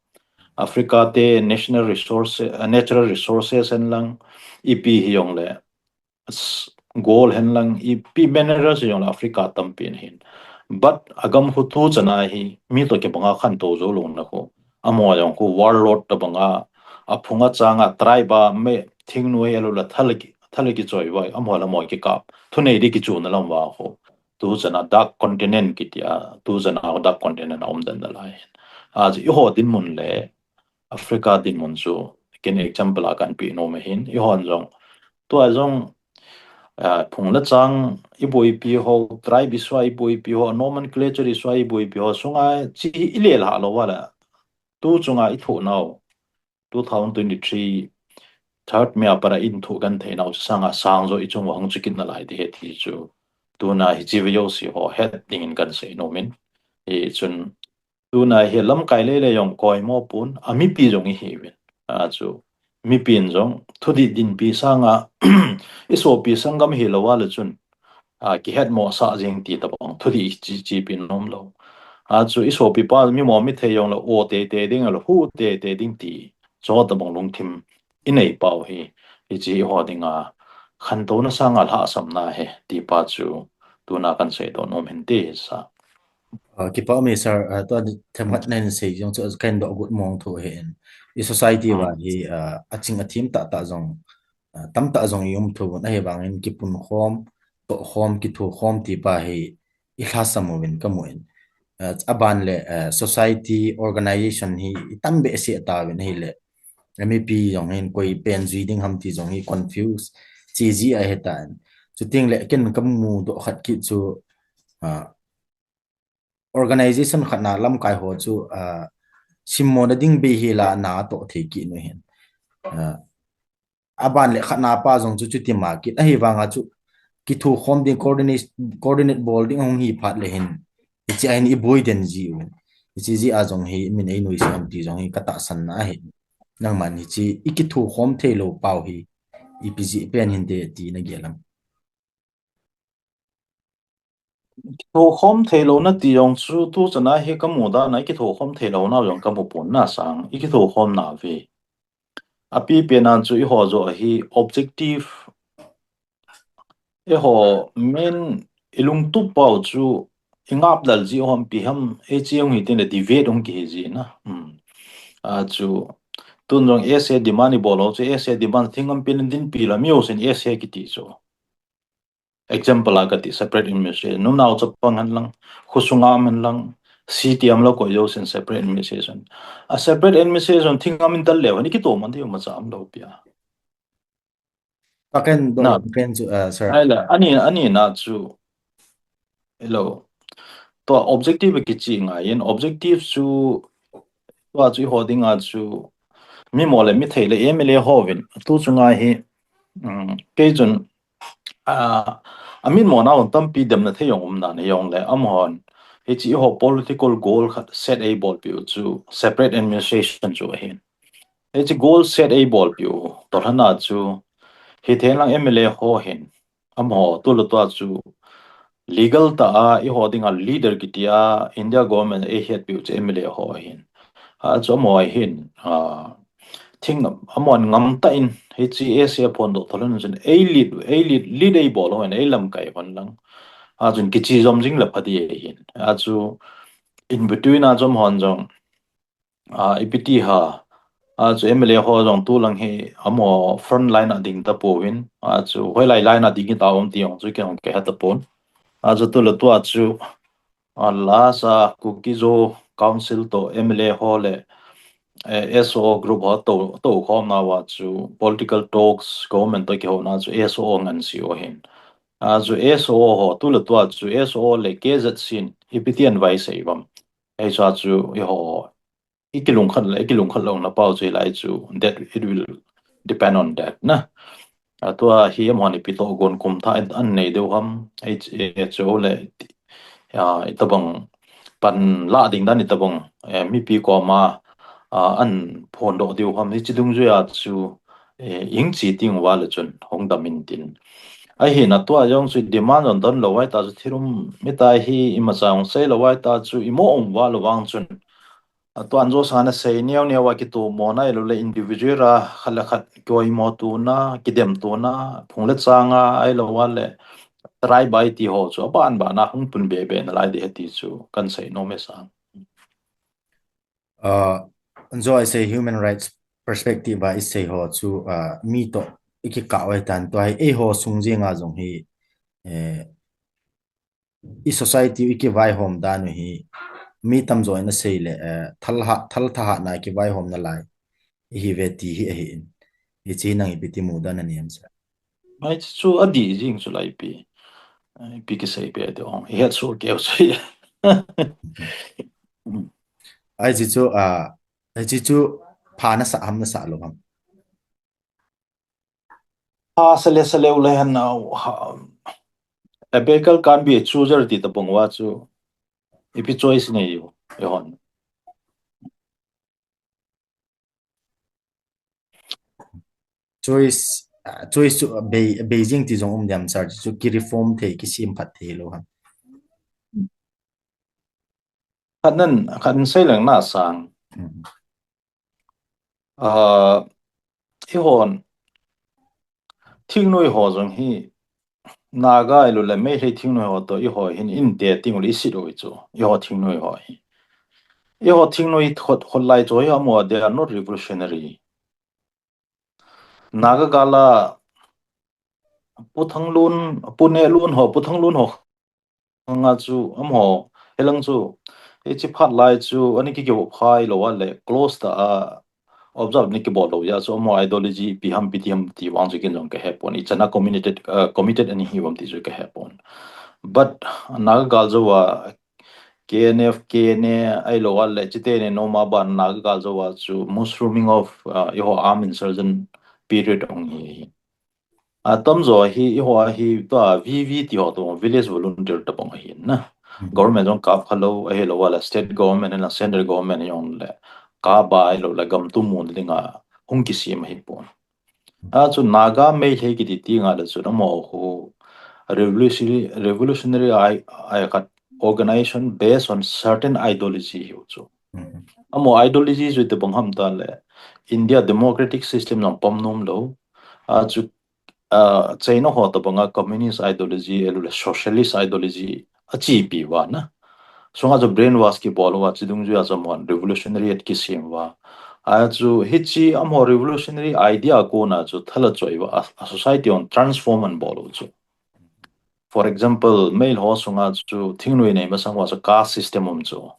Africa te national resource, uh, natural resources hen lang, ipi hi jong le, s-, gold hen lang, ipi minerals jong le Africa tampi ahin. But agam khu tu chan a hi, mi to kibang a khantou jou lou na khu. Amaho jong khu warlord tabang a, aphung a chang a tribe a me thingnoi ahilou le thal ki, thal kichoi uva, amaho le amaho kikap. Thunei ding kichu na lam uva khu. Tu chan a dark continent kiti a, tu chan a dark continent a um den nalai. A chu eiho dinmun le Africa dinmun chu ken example a kan pe nom ahin, eihon jong. Tua jong, ah, phung le chang iboipi ho, tribe issue a iboipi ho, nomenclature issue a iboipi ho sunga chi hi ilelhah lou uva le, tu chunga ithoh nau, two thousand twenty-three third May a pat a ithoh genthei nau chu sanga sang jo ichung uva hung chu kit nalai ding ahi ti chu tuna hiche video se ho het dingin kahin sei nom in. Hichun tuna hi lamkai lele jong koimo pon, a mipi jong ihiuvin. Achu mipin jong thudih dinpi sanga isopi sanggam hilou uva le chun, a, kihetmosah jeng ti tabang thudih chi, chepi nom lou. Achu isopipa mimo mithei jong le o teitei ding le hu teitei ding ti chu tabang lungthim inei pau hi, hiche eiho dinga khantouna sanga lhahsamna ahi ti pa chu tuna kahin seidoh nom in ti sa. Ah, kipa um e sir, ah, tua themkhat nahin sei jong chu kahin dohgut mong thou ahin. I society uva hi, ah, aching athem tahtah jong, ah, tamtah jong i um thou un, ahivangin kipunkhom, tohkhom, kithokhom ti pa hi ilhahsam uvin kamu in. Ah, aban le, ah, society, organization hi itam behseh tauvin ahile, mipi jong hin koi pen jui ding ham ti jong hi confuse che ji ahitan. Chuteng le ken kamudoh khat kit chu, ah, organization khat na lamkai ho chu, ah, simmo na ding bei hi la na toh thei kit nu hin. Ah, aban le khat na pa jong chu chuti ma kit ahivanga chu kithokhom ding coordinate, coordinate bol ding ahung hi phat le hin, hiche a hin iboi den ji uvin. Hiche jeh a jong hi min einuisat ham ti jong hi katahsan na ahi. Nangman hiche ikithokhom theilou pau hi ipi jeh pen hinte ti nagel am? Kithokhom theilou nati jong chu tuchan a hi kamu dan a ikithokhom theilou nau jong kamu pon na sang, ikithokhom nauve. Apipen a chu eiho joh hi objective, eiho main ilungtup pau chu ingap lal ji ham ipi ham, hiche hung hi tin le debate hung kihi ji na. Hmm. Achu tun jong S A demand ibol u chu S A demand thingngampin dinpi la mi jousen S A kiti chu. Example a kati separate administration. Numnao chapang hen lang, khosunga um hen lang, city a um lou koi jousen separate administration. A separate administration thingngamin tal leu hen ikitoh man thei imacha um lou pi a. Pakan do, na. Pakan chu, ah, sir. Ahile, ani, ani na chu. Hello. Tua objective kichih ngai in, objective chu, tua chu eiho dinga chu, mimo le mithei le M L A hovin, tu chunga hi, um, kei chun, ah, amin mo nau tampi demna thei jong um nan jong le, amahon, hiche eiho political goal khat set eibolpeh u chu, separate administration chu ahin. Hiche goal set eibolpeh u, tolhana chu, hithei lang M L A ho hin, amaho, tu le tua chu, legal tah a, eiho dinga leader kiti a, India government eihetpeh u chu M L A ho ahin. Achu amaho ahin, ah, thing, amahon ngamtah in, hiche S A phondoh tolhana chun, ei lead, ei lead, lead eibol ho hin, ei lamkai hon lang. Achun kichih jom jing le pha ding ahin. Achu, in between a chu amahon jong, ah, ipi ti ham. Achu M L A ho jong tu lang hi amaho front line a ding tapouvin. Achu hoilai line a ding hita um ti jong chu kei jong kahe tapon. Achu tu le tua chu, ah, last a Kuki-Zo Council toh M L A ho le, eh, S O O group ho tou, toukhomna uva chu political talks government toh kihouna chu S O O ngansi u ahin. Achu S O O ho tu le tua chu S O O le K Z C in ipi ti anvai sei uvam. Hichea chu eiho ikilungkhat le, ikilungkhat louna pau chu hilai chu, that it will depend on that na. Atua hi amahon ipi tohgon kum thah an nei diu ham, H A H O le, ah, itabang panla ding dan itabang, eh, mipi koma, ah, an phondoh diu ham, hiche dungjuia chu, eh, ihin che teng uva le chun hung dam in tin. Ahin atua jong chu demand jong don lou uva hita chu thil um hita hi imacha jong sei lou uva hita chu imo um uva lou vang chun. Atua an josa na sei neo neo a kitomona ahilou le individual a khat le khat kioimo tona, kidem tona, phung le chang a ahilou le tribe a iti ho chu aban ban a hung pun be be nalai ding ahi ti chu kahin sei nom e sir. Ah, jo isei human rights perspective a isei ho chu, ah, mi toh ikikah u ahitan tua hi eiho sung jenga jong hi, eh, i society u ikivaihom dan u hi mi tamjo in asei le, eh, thal ha, thal thahatna kivaihom nalai ihiuve ti hi ahin. Hiche nang ipi ti mudan naneim sir? Mai chu a di jing chu lai pi. Ai, pi kisei pi a di ong. He chu keu chu. Ai, chi chu, a, ai, chi chu pha na sa ham na sa lo ham. Ha, sa le, sa le, u le han na, ha, a baker can't be a chooser ti ta bang wa chu. Ipi choice nei u, e hon. Choice, ah, choice chu Bei-, Beijing ti jong um diam sir chu ki reform thei, ki sim phat thei lo ham. Khat nan, khat nan sei lang na sang. Mm. Ah, i hon, thingnoi ho jong hi, Naga i lo le Meitei thingnoi ho to i ho hin in te ting u le i sit u chu, i ho thingnoi ho hi. I ho thingnoi khot, khot lai chu hi amo, they are not revolutionary. Naga gal a Pu Thanglun, Pu Nehlun ho, Pu Thanglun ho nga chu, amaho, helang chu, hichi phat lai chu, ani ki kivo phai lo a le, close ta a, observe ni kibol lo ya chu, amaho ideology, pi ham, pi ti ham ti vang chu kin jong ka he pon, i chana committed, uh, committed ani hi vam ti chu ka he pon. But, Naga gal jo a, K N F, K N A, ai lo a le, chite ne no ma ban Naga gal jo a chu, mushrooming of, uh, i ho arm insurgent period ong hi. A tam jo hi, i ho a hi, tua V V ti ho to, village volunteer ta bang hi na. Mhm. Government jong kap kha lo, ahi lo a le, state government na, central government jong le, ka ba ai lo le, gam tu mun ding a, hung ki sim hi pon. A chu Naga Meitei kiti ti nga le chu, amaho khu revolutionary, revolutionary ai, ai khat organization based on certain ideology hi u chu. Mhm. Amaho ideology chu te bang ham ta le, India democratic system jong pom nom lo. A chu, a, China ho ta bang a communist ideology, ahi lo le socialist ideology, a chi pi va na. Sunga chu brainwash kibol va, chi dung ju a chu amaho revolutionary at ki sim va. A chu hichi amaho revolutionary idea kona chu thala choi va, a, a society on transform an bol u chu. For example, Meitei ho sunga chu thingnoi nei masang va chu caste system um chu.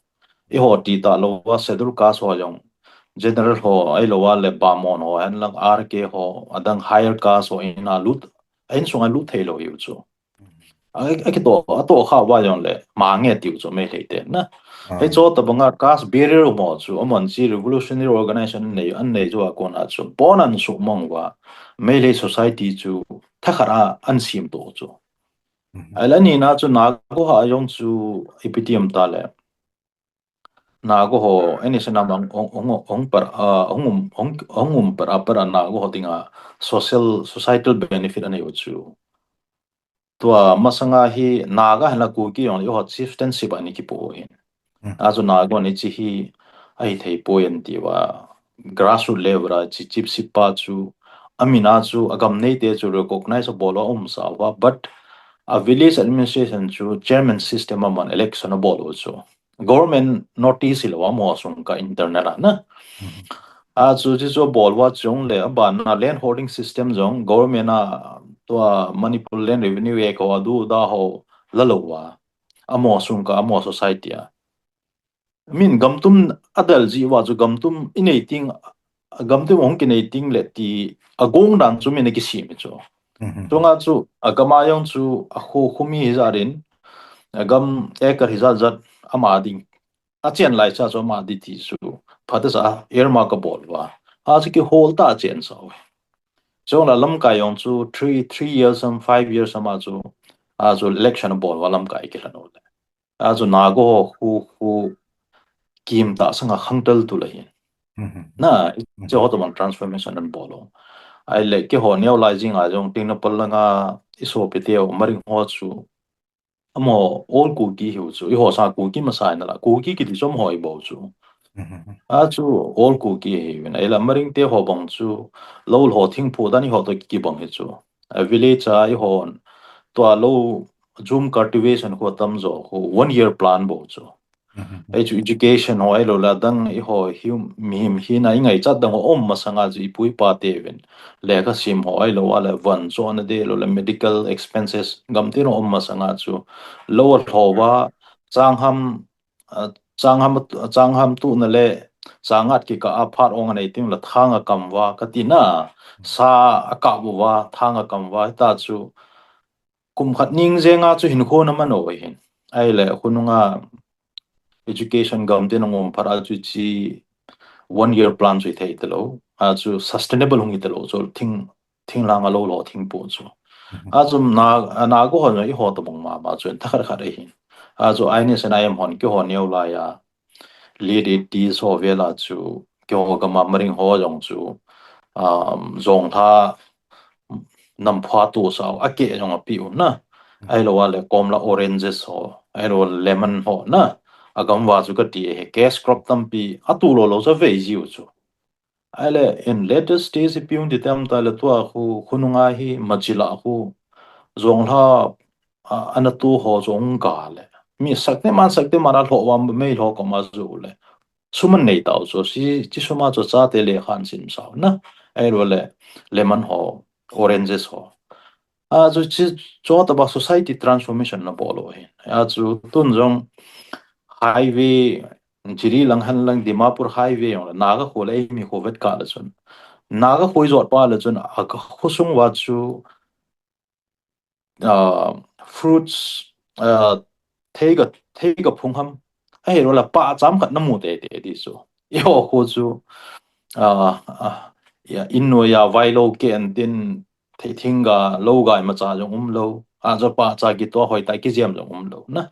I ho ti ta lo va schedule caste ho jong general ho, ai lo va le Bamon ho, hen lang R K ho, adang higher caste ho in a lut, a in sunga lut thei lo hi u chu. A, a kito, a to kha va jong le, ma nge tiu chu Meitei te na. Ah. Hei cho ta banga caste barrier mo chu, amon chi revolutionary organization nei, an nei chu a kona chu, pon an su mong va, Meitei society chu, tha khat a an sim to chu. Mhm. Ai la ni na chu Naga ho a jong chu, ipi ti am ta le. Naga ho, any se nam ong, ong, ong, ong par, ah, ong um, ong, ong um par, ah, par, ah, Naga ho dinga social, societal benefit ani u chu. Tua masanga hi Naga hen la Kuki jong le ho chieftainship ani kipu hin. Hmm. A chu Naga ni chi hi ahi thei poi an ti va grassroot level a chi chiefship pa chu amina chu agam nei te chu recognize a bol a um sa va, but a village administration chu chairman system a man election a bol u chu. Government notice hi lo a mo sung ka internet a na. Mhm. A chu chi chu bol va chung le a ban na land holding system jong government a tua Manipur Land Revenue Act ho a du da ho la lo va. A mo sung ka a mo society a. Min gam tum a dal ji va chu gam tum i nei ting, gam tum hong ki nei ting le ti a gong dan chu min a ki sim chu. Mhm. Chunga chu a gam a jong chu a khu, khu mi hi za rin, a gam acre hi za zat ama ding. A chen lai cha chu ama di ti chu. Pha ta sa earmark ka bol va. A chu ki hol ta chen sa ve. Chung la lamkai jong chu three, three years am, five years am a chu, a chu election a bol va lamkai ki la no le. A chu Naga ho khu, khu kim ta sanga khangtal tu la hin. Mhm. Na, Mhm. Che ho to man transformation an bol lo. Ai le ke ho neo lai jing a jong ting na pal langa i so pe teo maring ho chu. Amo all Kuki hi u chu. I ho sa Kuki masa na la. Kuki kiti chu amaho i bol chu. Mhm. A chu all Kuki hi u na. Ai la maring te ho bang chu. Lo ho thing phu dan i ho to ki bang hi chu. A village a i hon. Tua lo jhum cultivation khu tam jo khu one year plan bol chu. Mhm. Ei chu education ho ai lo la dang i ho hi mi, mi hi na i ngai chat dang ho um masanga chu i pu i pa te vin. Lekha sim ho ai lo a le van so na de lo le medical expenses gam te no um masanga chu lo a tho va chang ham, ah, chang ham, chang ham tu na le Changat kikah a phat ong anei teng le thang akam uva, kati na, sa akap uva, thang akam uva, hita chu kum khat ning jenga chu hinkho ana man u ahin. Ahile, khonunga education gam te nangom phat a chu chi one year plan chu hithei talou. A chu sustainable hung hita lou chu thing, thing lang a lou lou thing po chu. A chu na, na go hon i ho to bang mama chu thakhat khat ahin. A chu I N S and I M hon kihon neo lai a. Late eighties ho vel a chu kihon gam a maring ho jong chu, um, jong tha nam pha tu sao, a ke jong a pi u na. Ahilou le komla oranges ho, ahilou lemon ho na. A gam uva chu kati e, cash crop tampi, a tu lou lou chu vei jiu chu. Ahile, in later stage i pi u ti tem ta le tua khu, khonunga hi machila khu, jong tha, a, ana tu ho jong ga le. Mi sak te man, sak te man a lho uva mei lho ko ma ju le. Suman nei tau chu, si, chi suma chu chate le khan sim sao na. Ahilou le, lemon ho, oranges ho. A chu chi, chu tobang society transformation na bol u ahin. A chu tun jong highway, Jiri lang hen lang Dimapur highway jong le, Naga kho le eimi kho vet kah le chun. Naga kho i jot pa le chun, a kho sung uva chu, ah, fruits, ah, thei ga, thei ga phung ham. Ahilou le pahcha khat na mu teitei ti chu. I ho kho chu, ah, ah, ya, in noiya vailou ke an tin, thei thing ga, lou ga imacha jong umlou. A chu pahcha kitoh hoi ta kijem jong umlou na.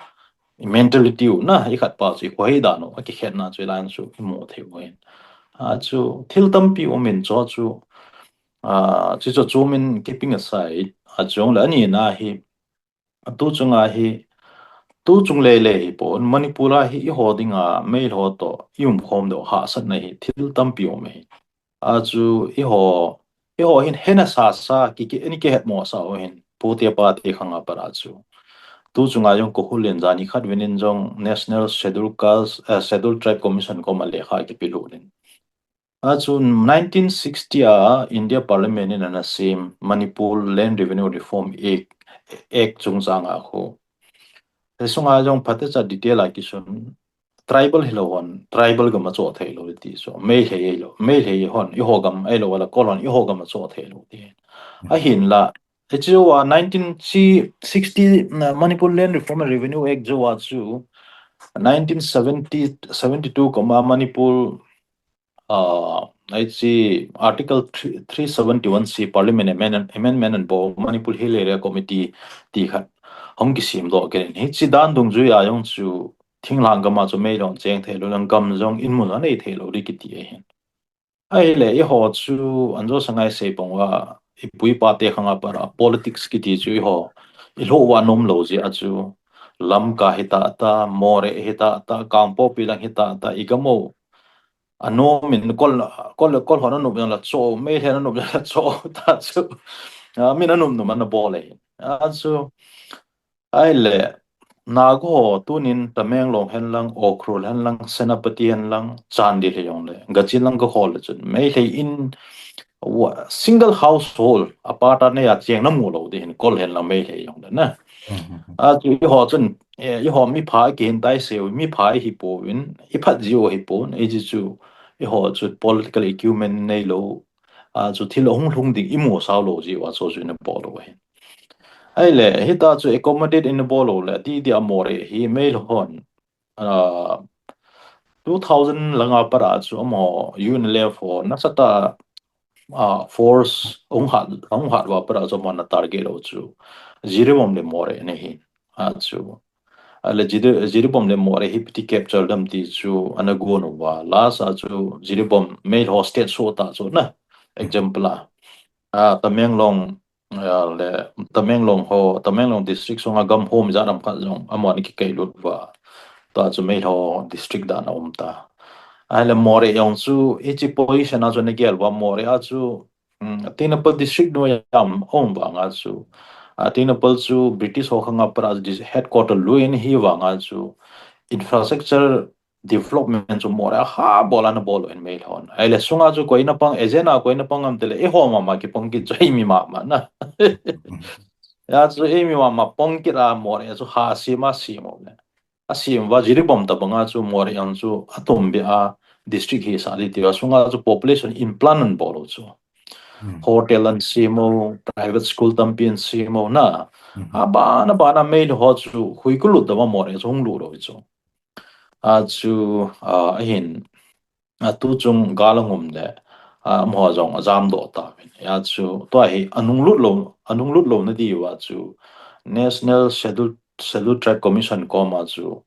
I mentality u na, i khat pa chu i kho hei dan u, a kikhetna chu i line chu i mu thei u ahin. A chu thil tampi um in chu chu, a, chu chu chu min keeping aside, a chu le ani na hi, a tu chunga hi, tu chung lele hi pon, Manipur a hi i ho dinga, mei lho to, i um khom deu hahsatna hi, thil tampi um ahi. A chu i ho, i ho hin hena sa sa, ki, ki, ani kihet mo sa u hin, pu te pa te khanga pat a chu. Tu chunga jong ko hulin jani khat venin jong National Schedule Caste, eh, Schedule Tribe Commission koma lekha kipe lut in. A chu nineteen sixty a India Parliament in ana sem Manipur Land Revenue Reform Act, Act chungchang a khu. He sunga jong phatecha detail a kisun tribal hilou hon, tribal gam a cho thei lou ti chu. Meitei hilou, Meitei hon, i ho gam, ahilou le Kol hon, i ho gam a cho thei lou ti. Ahin la, Hiche a nineteen sixty, uh, Manipur Land Reform and Revenue Act jo a chu nineteen seventy, seventy-two koma Manipur, uh, hiche Article three, three seventy-one C Parliament Amendment, Amendment and Bo Manipur Hill Area Committee ti khat hung kisem doh kit in. Hiche dan dungjui a jong chu thinglhang gam a chu mei lhon cheng thei lou, lang gam jong in mun anei thei lou di kiti ahin. Ahile, i ho chu, an jo sangai sei pong uva, i pu i pa te khanga pat a, politics kiti chu i ho, i lho uva nom lou jeh a chu, Lamka hi tata, Moreh hi tata, Kangpokpi lang hi tata, i gam u. A nom in Kol, Kol, Kol hon a nom jong la cho, Meitei a nom jong la cho, ta chu. A, min a nom nom ana bol e. A chu, Ahile, Naga ho tunin Tamenglong hen lang, Ukhrul hen lang, Senapati hen lang, Chandel hi jong le, Gachien lang ka khol le chun, Meitei in, wa-, single household, apartment a cheng na mu lou di hin, Kol hen lang Meitei jong le na. A chu i ho chun, eh, i ho mi pha kihin tai seu, mi pha i hi pon, i phat jiu hi pon, i ji chu, i ho chu political acumen nei lou, a chu thil hung lhung ding i mu sao lou jiu a chu chu i na bol u ahin. Ahile, hita chu accommodate in bol u le, ti ti a Moreh hi mei lhon. Ah, two thousand langa pat a chu amaho U N L F ho nasatah a, ah, force hung hat, hung hat uva pat a chu amaho na target u chu Jiribam le Moreh ana hi. A chu. Ahile Jiri-, Jiribam le Moreh hi ipi ti capture dem ti chu ana gon uva. Last a chu Jiribam mei lho state so ta chu na. Example a. Ah, Tamenglong, ah, le Tamenglong ho, Tamenglong district sunga gam hom ijat ham khat jong, amahon akikailut uva. Tua chu mei lho district dan a um ta. Ahile Moreh jong chu, hiche position a chu ana gel uva Moreh a chu, um, Tengnoupal district noiya um vang a chu. Ah, Tengnoupal chu British ho khanga pat a dis-, headquarter lui in hi vang a chu. Infrastructure development chu Moreh a ha bol ana bol u hin mei lhon. Ahile sunga chu koi na pang, agent a koi na pang am tile, eiho mama kipang kit chu eimi mama na. Ya chu eimi mama pang kit a Moreh chu ha sem a sem u le. A sem uva Jiribam tabang a chu Moreh jong chu atum beh a district hi sah ding tia sunga chu population in plan an bol u chu. Hmm. Hotel an sem u, private school tampi an sem u na. Hmm. Abana, bana Meilhei ho chu hui kilut dama Moreh chu hung lut u chu. A chu, a, ahin, a, tu chung gal a ngum le, a, amaho jong a jam doh tauvin. A chu, tua hi, a nung lut lou, a nung lut louna diuva chu, National Schedule, Schedule Tribe Commission koma chu,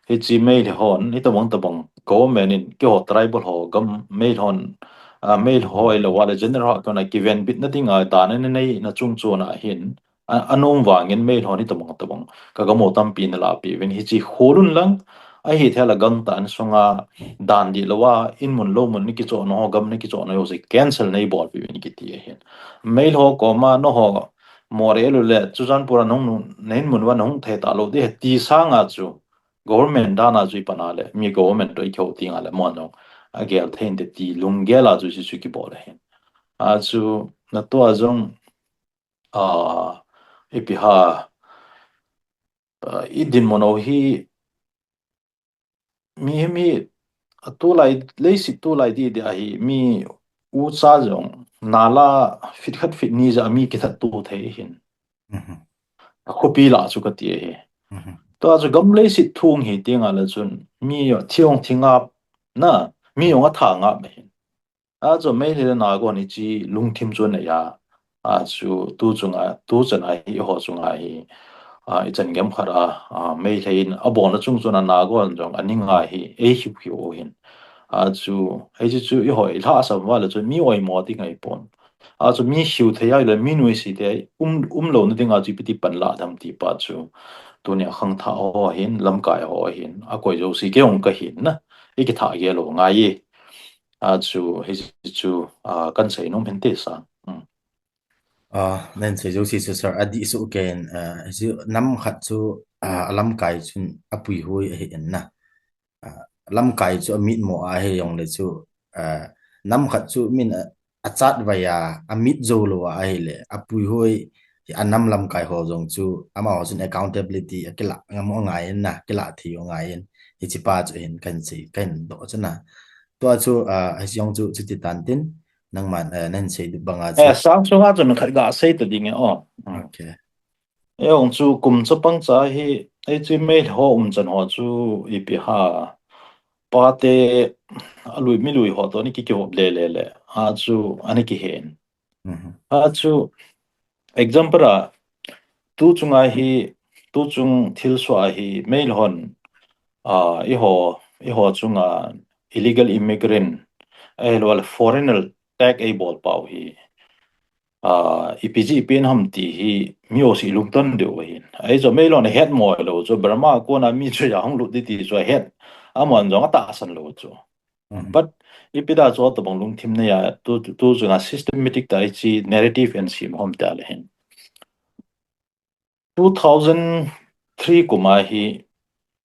hiche Meilhei hon, hitabang tabang, government in, keiho tribal ho, gam Meilhei hon, a, Meilhei ho, ahilou le general ho, kona kivenbitna dinga, dan a nei, na chung chuna hin, a, a nom vangin Meilhei hon hitabang tabang, ka gam u tampi na lahpeh uvin hiche kholun lang, ahithei le gangtah in sunga dan dihlou a, in mun lou mun na kichohna ho, gam na kichohna ho, se cancel na bolpeh uvin kiti ahin. Meilhei ho koma nangho, Moreh lou le, Churachandpur a nahung, na in mun uva nahung thei talou ding ahi ti sanga chu, government dan a chu i pan a le, mi government toh i kihou teng a le, amahon jong, a gel thei inte ti lunggel a chu hichu kibol ahin. A chu, na tua jong, a, ipi ham, a, i dinmun u hi, mi, mi, a tulai, leiset tulai didi ahi, mi ucha jong, nala feet khat feet ni ja mi kithat tou thei hin. Mhm. A khopi lah chu kati ahi. Mhm. Tua chu gam leiset thu hi teng a le chun, mi thi hung thi ngap na, mi hung a tha ngap ahin. A chu Meitei le Naga hon hiche lungthim chu anei a, a chu tu chunga, tu chan a hi, eiho chunga hi, a, ichan gei khat a, a, Meitei in abolna chung chun a Naga hon jong aning a hi, ei hiu hiu u hin. A chu, hiche chu eiho i lhahsam uva le chun mi oimo ding ahipon. A chu mi hiu thei a le mi nuisat thei um, um louna dinga chu ipi ti pan lah dem ti pa chu. Tunia khangthah ho hin, lamkai ho hin, akoi jouse kei jong kahin na. I kithah gel u ngai e. A chu, hiche chu, a, kan sei nom hin te sa. Hmm. A, nahin sei jouse chu sir, adih soh kei in, a, hichu nam khat chu, a, alamkai chun apuihoi ahi in na. A, lamkai chu amit mo a ahi jong le chu, a, nam khat chu min a, achat vai a, amit jou lou a ahi le, apuihoi, a nam lamkai ho jong chu, amaho chun accountability akilah ngam u ngai in na, kilah thei u ngai in, hiche pa chu hin kan sei, kan doh chu na. Tua chu, a, hiche jong chu, chuti tan tin, nangman, eh, nahin sei banga chu. Eh, sang sunga chun khat ga sei ta ding e, o. Hmm. Okay. Eiho chu kum chapang cha hi, hiche Meitei ho umchan ho chu ipi ham. Pate alui milui ho toh ana kikivop le le le. A chu ana kihen. Mhm. A chu example a tu chunga hi, tu chung thilsoh a hi Meitei hon, a, eiho, eiho chunga illegal immigrant, ahilou le foreigner tag eibol pau hi. A, ipi jeh pen ham ti hi mi jouse lungdon diu ahin. Ahi chu Meitei hon ahet mo lou chu Burma a kona mi chu ahung lut ding ti chu ahet. Amahon jong atahsan lou chu. Mhm. But ipi da chu tobang lungthim nei a tu, tu, tu chunga systematic tah hiche narrative ahin sem hom ta le hin. Two thousand three kum a hi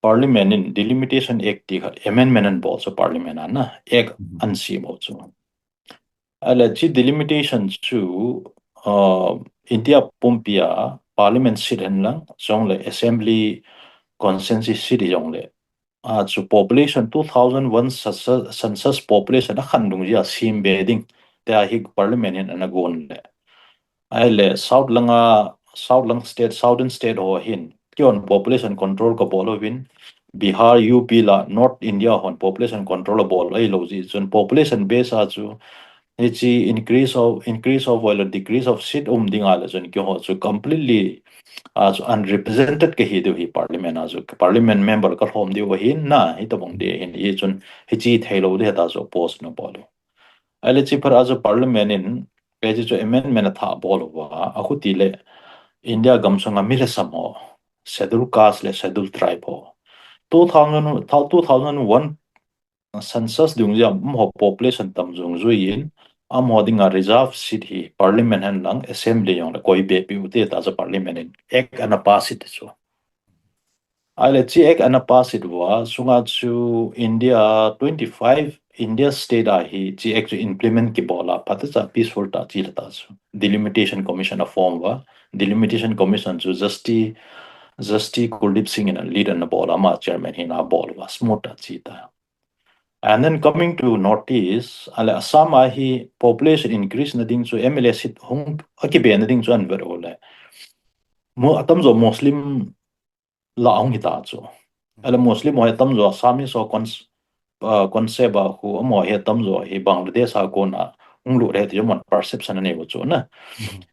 Parliament in Delimitation Act ti khat amendment ana bol chu Parliament a na Act Mhm. ana sem u chu. Ahile hiche delimitation chu, uh, India pumpi a Parliament seat hen lang, chule Assembly constituency seat jong le. A chu population two thousand one census, census population akhan dungjui a sem be ding. Tia hi Parliament hin ana gon le. Ahile South langa, South lang state, Southern state ho hin. Keihon population control kabol uvin. Bihar, U P la, North India hon population control abol ahilou jeh chun population base a chu hiche increase of, increase of or decrease of seat um ding a le chun keiho chu completely, a chu unrepresented kahi diu hi Parliament a chu Parliament member kalhom diu ahin na, hitobang ding ahin, hichun hiche theilou ding hita chu oppose ana bol u. Ahile hiche phat a chu Parliament in, hiche chu amendment athah bol uva, akhuti le India gamsunga mi lhasam ho, Schedule Caste le Schedule Tribe ho. Two thousand, two thousand one census dungjui a amaho population tam dungjui in, amaho dinga reserve seat hi Parliament hen lang Assembly jong le koi be piu te tia chu Parliament in Act ana pass e ti chu. Ahile hiche Act ana pass uva, sunga chu India twenty-five, India state a hi hiche Act chu implement kibol a, phatechan peaceful tah che le ta chu. Delimitation Commission a form uva, Delimitation Commission chu Justice, Justice Kuldeep Singh in a lead ana bol a, ama chairman hin abol uva, smooth tah che ta. And then coming to Northeast, ahile Assam a hi population increase na ding chu M L A seat hung akibe na ding chu ahin vet uleh, mo atamjo Muslim lah a hung hita chu. Ahile Muslim ho hi atamjo Assamese ho cons uh, concept a khu amaho hi atamjo hi Bangladesh a kona hung lut ahi ti chu amahon perception anei u chu na.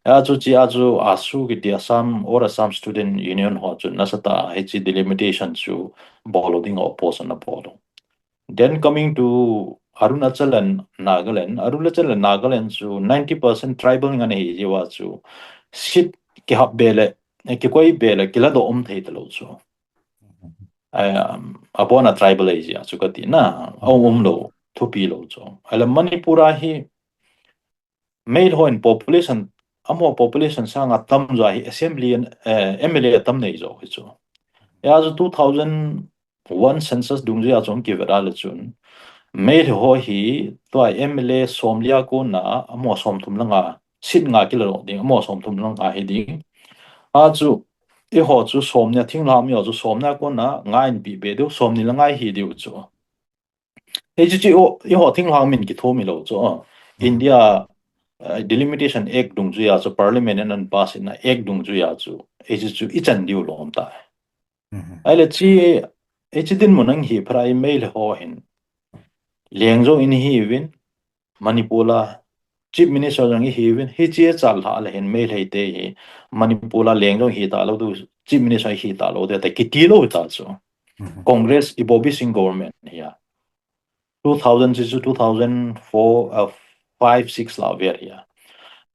Achu chia chu ASU kiti Assam, All Assam Student Union ho chu nasatah a hiche delimitation chu bol lou ding a oppose ana bol u. Then coming to Arunachal and Nagaland, Arunachal and Nagaland chu ninety percent tribal ngen ahi jeh uva chu seat kihap be le, eh, kikoi be le, kiladoh um thei talou chu. Um, abona tribal ahi jeh a chu kati na, aum um lou, thupi lou chu. Ahile Manipur a hi Meitei ho in population, amaho population sanga atamjo hi assembly and, eh, M L A atam nei jo hi chu. Hia chu two thousand one census dungjuia chu hung kivet a le chun, Meitei ho hi tua M L A somli a kona amaho somthum le nga, seat nga kiladoh ding, amaho somthum le nga hi ding. Achu eiho chu somni a, thinglhang mi ho chu somni a kona nga in peh be diu, somni le nga hi diu chu. Hichu chu eiho, eiho thinglhang min kithum hilou chu. India, uh, Delimitation Act dungjuia chu, Parliament in ana pass na Act dungjuia chu, hichu chu ichan diu lom tai. Ahile chu, hiche dinmun ahi phat a Meitei ho hin leng jong ihiuvin, Manipur a Chief Minister jong ihiuvin, hiche chalhah le hin Meitei te hi Manipur a leng jong hita lou diu, Chief Minister hita lou diu, tia kiti lou ta chu. Congress Ibobi Singh government hia. Two thousand chu, two thousand four, uh, five, six lah a vet hia.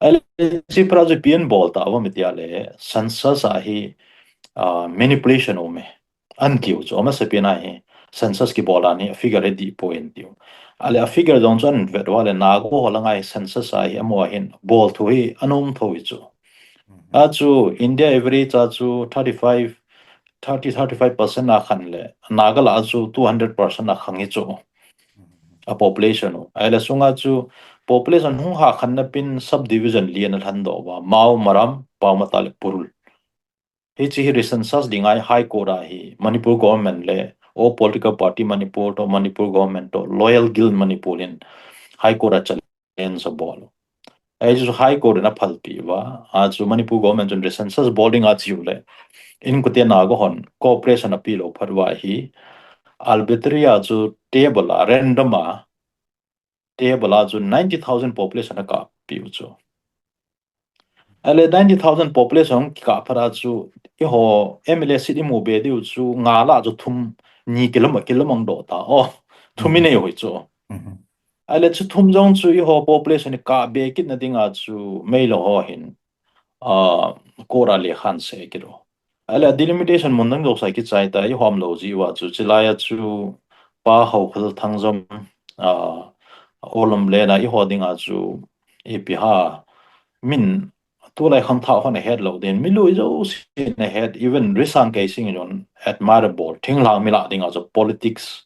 Ahile chu ipi jeh a chu ipi abol tauvam iti a le, census a hi, uh, manipulation aum e. Ahin tiu chu, amasapen a hi, census kibol a hi, figure hi dih poi ahin tiu. Ahile a figure jong chu ahin vet uva le, Naga ho langa hi census a hi, amaho hin, bol thu hi, anom thou hi chu. Achu, India average a chu thirty-five, thirty, thirty-five percent a khan le, Naga lah a chu two hundred percent a khang hi chu. A population u. Ahile sunga chu, population hung ha khan na pen subdivision li ana lhan doh uva, Mao, Maram, Paomata le Purul. Hiche hi recensus dinga High Court a hi Manipur government le all political party Manipur toh, Manipur government toh, Loyal Guild Manipur in High Court a challenge abol u. Ahi chu High Court in aphalpi uva, achu Manipur government chun recensus bol ding atiu le, inkote Naga hon cooperation apeh lou phat uva hi, arbitrary a chu table a, random a, table a chu ninety thousand population akap peh u chu. Ahile ninety thousand population kikap phat a chu, eiho M L A seat imu be diu chu, nga lah a chu thum, ni kilam, kilamang doh ta. Oh, thum inei u hi chu. Ahile chu thum jong chu eiho population kap be kit na dinga chu Meitei ho hin, ah, court a lekha ahin sei kit u. Ahile delimitation mun dang jouse kichai ta, eiho umlou jeh uva chu, chulai a chu Pa Haokhothang jong, ah, All India a eiho dinga chu, ipi ham, min tulai khangthah hon ahet lou din, mi lui jouse in ahet, even Risang Keishing in jong admirable, thinglhang mi lah dinga chu politics,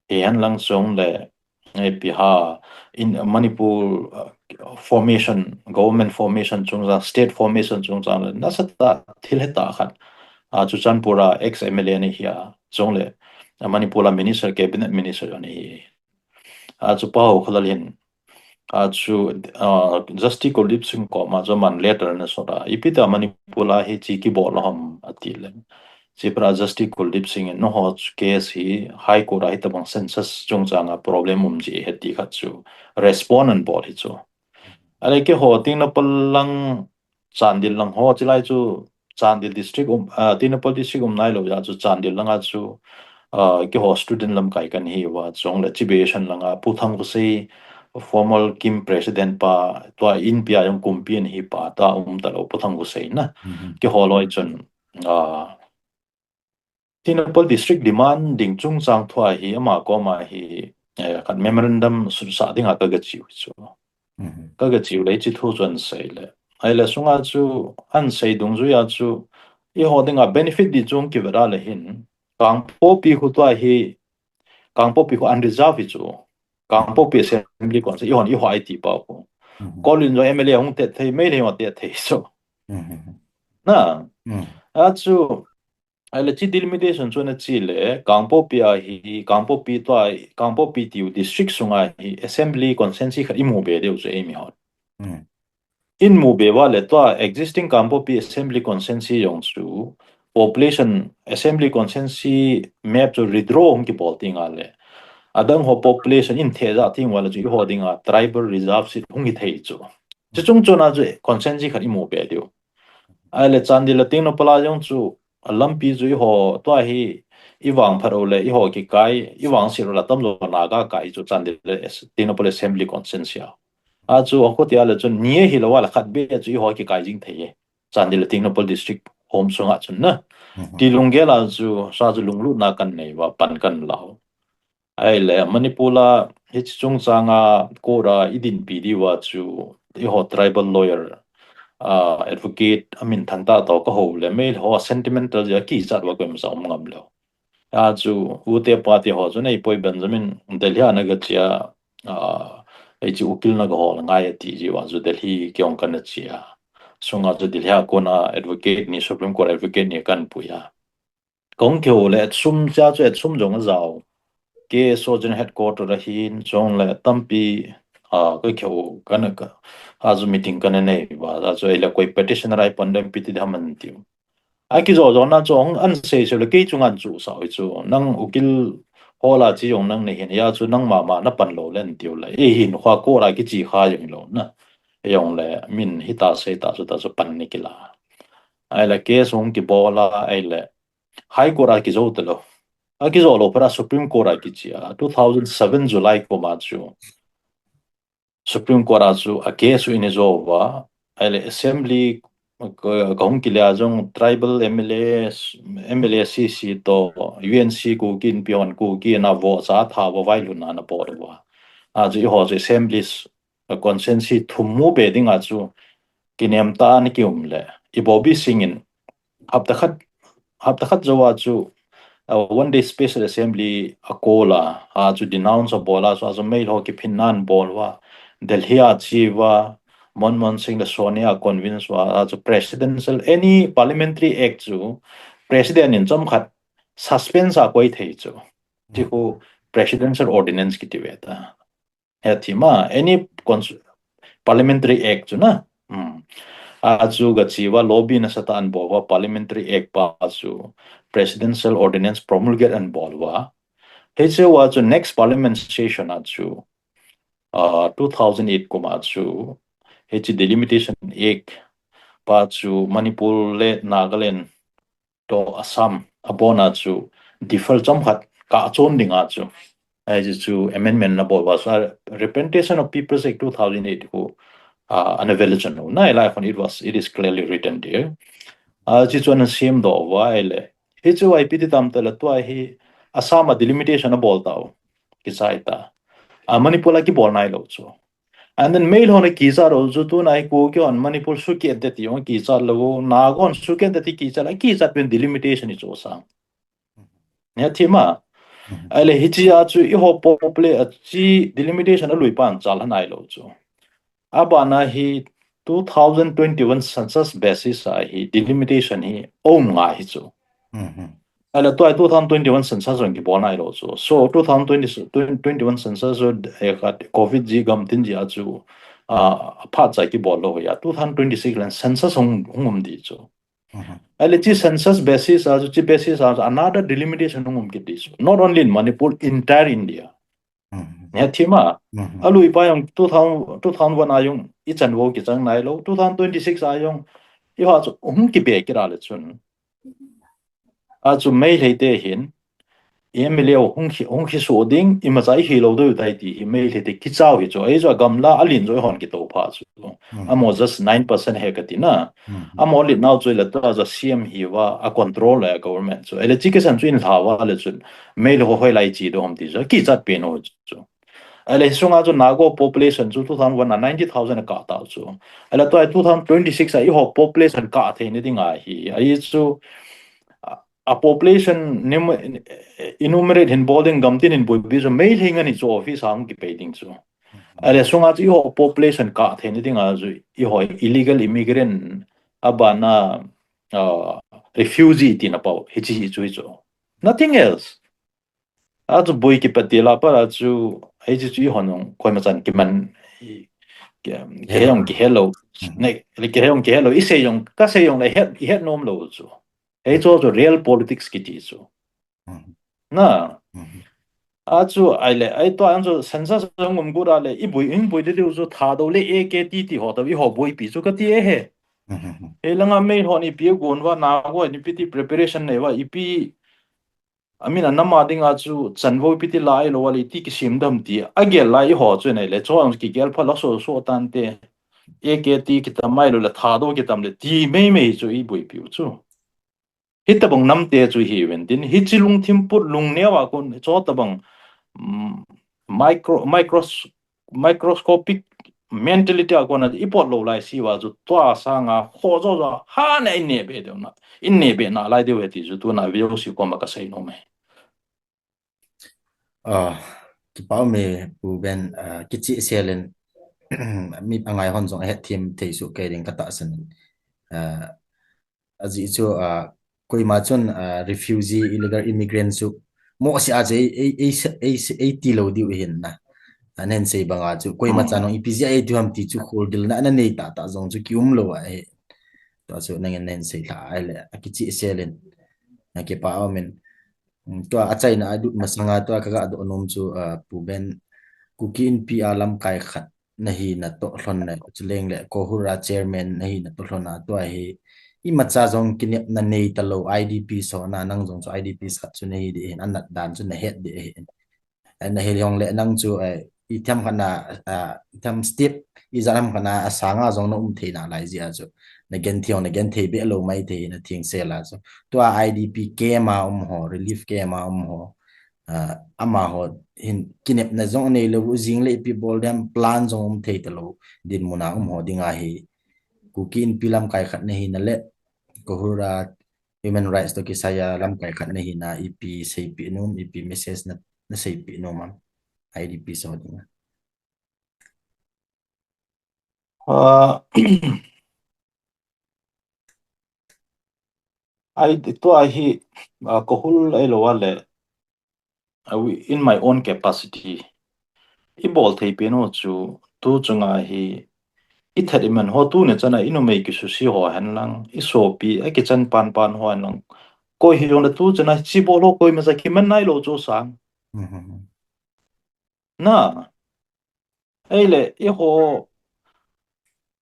hihen lang chungle, ipi ham, in Manipur, uh, formation, government formation chungchang, state formation chungchang le, nasatah thil hetah khat. Ah, Churachandpur a ex M L A ana hi a, chungle, ah, Manipur a minister, cabinet minister ana hi. Achu Pa Haokhothang hin, achu, ah, Justice Kuldeep Singh koma chu aman letter ana sot a, ipi tia Manipur a hiche kibol u ham ati le. Chuphat a Justice Kuldeep Singh in, nangho case hi High Court a hitobang census chungchang a problem um ji ahi ti khat chu respond ana bol hi chu. Ahile keiho Tengnoupal lang, Chandel lang ho, chulai chu Chandel district um, ah, Tengnoupal district um nailou jeh a chu Chandel langa chu, ah, keiho student lamkai kana hi uva, chule Chibai Eisen langa Pu Thangkhosei, former KIM president pa, tua Inpi a jong kumpi ana hi pa, tua um talou Pu Thangkhosei na. Keiho loi chun, ah, Tengnoupal district demand ding chungchang thua hi ama koma hi, eh, khat memorandum sutsah dinga ka gachiu chu. Ka gachiu le hiche thu chu ana sei le. Ahile sunga chu ana sei dungjuia chu eiho dinga benefit ding chu kivet a le hin. Kangpokpi khu tua hi, Kangpokpi khu unreserved hi chu. Kangpokpi Assembly Constituency, eihon eiho iti pau khu. Kolin jong M L A hung tet thei, Meitei hung tet thei chu. Na, achu, Ahile chi delimitation chu ana chi le, Kangpokpi a hi, Kangpokpi tua, Kangpokpi tiu district sunga hi assembly constituency khat imu be diu chu eimi hon. Imu be uva le tua existing Kangpokpi assembly constituency jong chu population assembly constituency map chu redraw hung kibol tinga le. Adang ho population in theh ja ting uva le chu eiho dinga tribal reserve seat hung hi thei chu. Chuchung chuna chu constituency khat imu be diu. Ahile Chandel le Tengnoupal a jong chu, a lampi chu eiho tua hi ivang phat u le eiho kikai, ivang sih u le atamjo Naga kai chu Chandel le Tengnoupal Assembly Constituency a. A chu, a khutia le chun ni ahilou a le khat beh chu eiho kikai jing thei e. Chandel le Tengnoupal District hom sunga chun na. Ti lunggel a chu, sa chu lunglutna kanei uva pan kanla u. Ahile, Manipur a hiche chungchanga court a idinpi diuva chu, eiho tribal lawyer, ah, advocate amin thangtah toh kahou le, Meitei ho sentimental jeh a kichat uva koima cha um ngam lou. A chu, ute pate ho chu, nei poi Benjamin, Delhi a naga chia, ah, hiche ukil naga hol ngai ati jiuva chu, Delhi keiho kana chia. Sunga chu Delhi a kona advocate ni, Supreme Court advocate ni kana pui a. Kahung kihou le, sum cha chu, sum jong ajao. K S O General Headquarter ahin, chule tampi, ah, ka kihou, kana ka, a chu meeting kana nei uva, a chu ahile koi petitioner a i pan dem piti dam an tiu. A kijo jona chu hung an sei sei le kei chunga chu sa hi chu. Nang ukil hol a chi jong nang nei hin, a chu nangma ma na pan lou le an tiu le. Eihin kho court a kichi kha jong lou na. Jong le min hita sei ta chu ta chu pan ni kila. Ahile case hung kibol a, ahile High Court a kijo talou. A kijo lou phat a Supreme Court a kichi a. Two thousand seven July kum a chu Supreme Court a chu a case chu eina jo uva. Ahile Assembly ka, kahung kile a jong tribal M L A, M L A C C toh U N C Kuki Inpi hon Kuki na vote cha tha uva vailhunna ana bol uva. A chu eiho chu Assembly a constituency thum mu be dinga chu kinem tah a ana kium le. Ibobi Singh in hapta khat, hapta khat jou a chu, uh, one day special assembly a call a, a chu denounce abol a, chu a chu Meitei ho kiphinna ana bol uva, Delhi a che uva, Manmohan Singh le Sonia convince uva, a chu presidential, any parliamentary act chu president in chomkhat suspense a koi thei chu. Ti khu presidential ordinance kiti ve ta. He thima, any cons-, parliamentary act chu na. Hmm. A chu ga che uva lobby nasatah ana bol uva parliamentary act pa chu presidential ordinance promulgate ana bol uva. Hiche uva chu next parliament session a chu, uh, two thousand eight kum a chu, hiche delimitation act pa chu Manipur le Nagaland toh Assam abona chu defer chomkhat kah chon dinga chu. Hiche chu amendment ana bol uva chu Representation of People's Act two thousand eight khu, ah, ana vel chun u. Nai lai khun it was, it is clearly written there. Ah, hiche chu ana semdoh uva ahile. Hiche chu ipi ti tam tile tua hi Assam a delimitation abol tau. Kichai ta. Ah, Manipur a kibol nailou chu. And then Meitei hon akichat u chu tuna hi Kuki hon Manipur sukeh te ti jong kichat lou, Naga hon sukeh te ti kichat lou, akichat pen delimitation hi chu sang. Nia thima. Ahile hiche a chu eiho population a chu delimitation alui pan chal ha nailou chu. Abana hi two thousand twenty-one census basis a hi delimitation hi aum ngai hi chu. Ahile tua hi two thousand twenty-one census jong kibol nailou chu. So two thousand twenty, twenty-one census chu, eh, khat covid ji gamtin ji a chu, ah, phat cha kibol lou hi a. Two thousand twenty-six le census hung, hung um di chu. Ahile chi census basis a chu, chi basis a chu another delimitation hung um kit di chu. Not only in Manipur, entire India. Nia thima. Alui pa jong two thousand, two thousand one a jong ichan uva kichang nailou. Two thousand twenty-six a jong eiho chu hung kibe kit a le chun. A chu Meitei te hin, M L A hung khi, hung khi so ding, imacha ihi lou diu tai ti hi Meitei te kichau hi chu. Ahi chu gamla alen chu eihon kitoh pha chu. Amaho just nine percent he kati na. Amaho len nau chu le tua chu C M hi uva, a control le government chu. Ahile chi kisan chu in lha uva le chun, Meitei ho hoilai che diu ham ti chu. Kichat pen u chu. Ahile, sunga chu Naga population chu two thousand one a ninety thousand akah tau chu. Ahile, tua two thousand twenty-six a eiho population kah theina dinga hi. Ahi chu, a, a population nim-, enumerate hin bol ding gamtin hin buipi chu Meitei ngen hi chu office a hung kipe ding chu. Ahile, sunga chu eiho population kah theina dinga chu, eiho illegal immigrant abana, ah, refugee tina pau, hichi hi chu hi chu. Nothing else. A chu boi kipat ti la pa la chu, hichi chu i hon jong, koima chan kiman, i, ki, ki he jong ki he lo, ne, ki he jong ki he lo, i sei jong, ka sei jong le het, i het nom lo chu. Hei chu chu real politics kiti chu. Na. A chu ai le, ai to an chu census jong um gu da le, i boi, in boi de diu chu Thadou le A K T ti ho to, i ho boipi chu ka ti e he. Hei langa mei ho ni pi gon va na go ni pi ti preparation nei va, i pi, a min a nama dinga chu chanvo pi ti lai lo wa le ti kisim dam ti. A gel lai i ho chu nei le, chu ang kigel pha la so so tan te. A K T kitam mai lo le Thadou kitam le ti mei mei chu i boipi u chu. Hitabang namte chu hi ven tin, hichi lungthim put lungneo a kon, chutabang, mm, micro, micros-, microscopic mentality a kon a i pot lo lai si va chu tua sanga ho jo jo ha ne in ne be deu na, in ne be na lai deu he ti chu tuna V O C koma ka sei nom e. Ah, kipa um e Pu Ben, ah, kichi sel in, mi pangai hon jong het thim thei su kei ding ka tahsan in. Ah, ajeh chu, ah, koima chun, ah, refugee, illegal immigrant chu mo sia chu ei, ei, ei, ei, ei ti lo diu hin na. Ah, nen sei banga chu koima chan jong ipi jeh a ei tu ham ti chu kholdil na, na nei ta ta jong chu ki um lo a he. Tua chu nangin nen sei lha ai le, a kichi sel in. Ah, kipa um in. Mm, tua a chaina a dut masanga tua ka ga doh nom chu, ah, Pu Ben, Kuki Inpi a lamkai khat na hina toh lhon le, chuleng le, Kohura chairman na hina toh lhon a tua hi, imacha jong kinepna nei ta lo, I D P so na, nang jong chu I D P khat chu na hi di hin, a nat dan chu na het di hin. Eh, na hil jong le nang chu, eh, i tham khat na, ah, i tham step, i jat ham khat na, a sanga jong na um thei na lai jeh a chu. Na gen thei jong, na gen thei be lo mai thei na thing sel a chu. Tua I D P camp a um ho, relief camp a um ho. Ah, amaho hin kinepna jong nei lo, jing le ipi bol dem plan jong um thei ta lo. Dinmun a um ho dinga hi. Kuki Inpi lamkai khat na hina le, Kohura human rights to kisai a lamkai khat na hina ipi seipi nom, ipi message na, na seipi nom am. I D P so dinga. Ah, ai, tua hi, ah, Kohul ai lo a le, ah, in my own capacity. I bol thei pen u chu, tu chunga hi, i that i man ho tu ne chana i numei kisusi ho hen lang, i sopi, a kichan pan pan ho hen lang. Koi hi jong le tu chana chi bol ho koima cha kiman nai lo chu sang. Na, ei le, i ho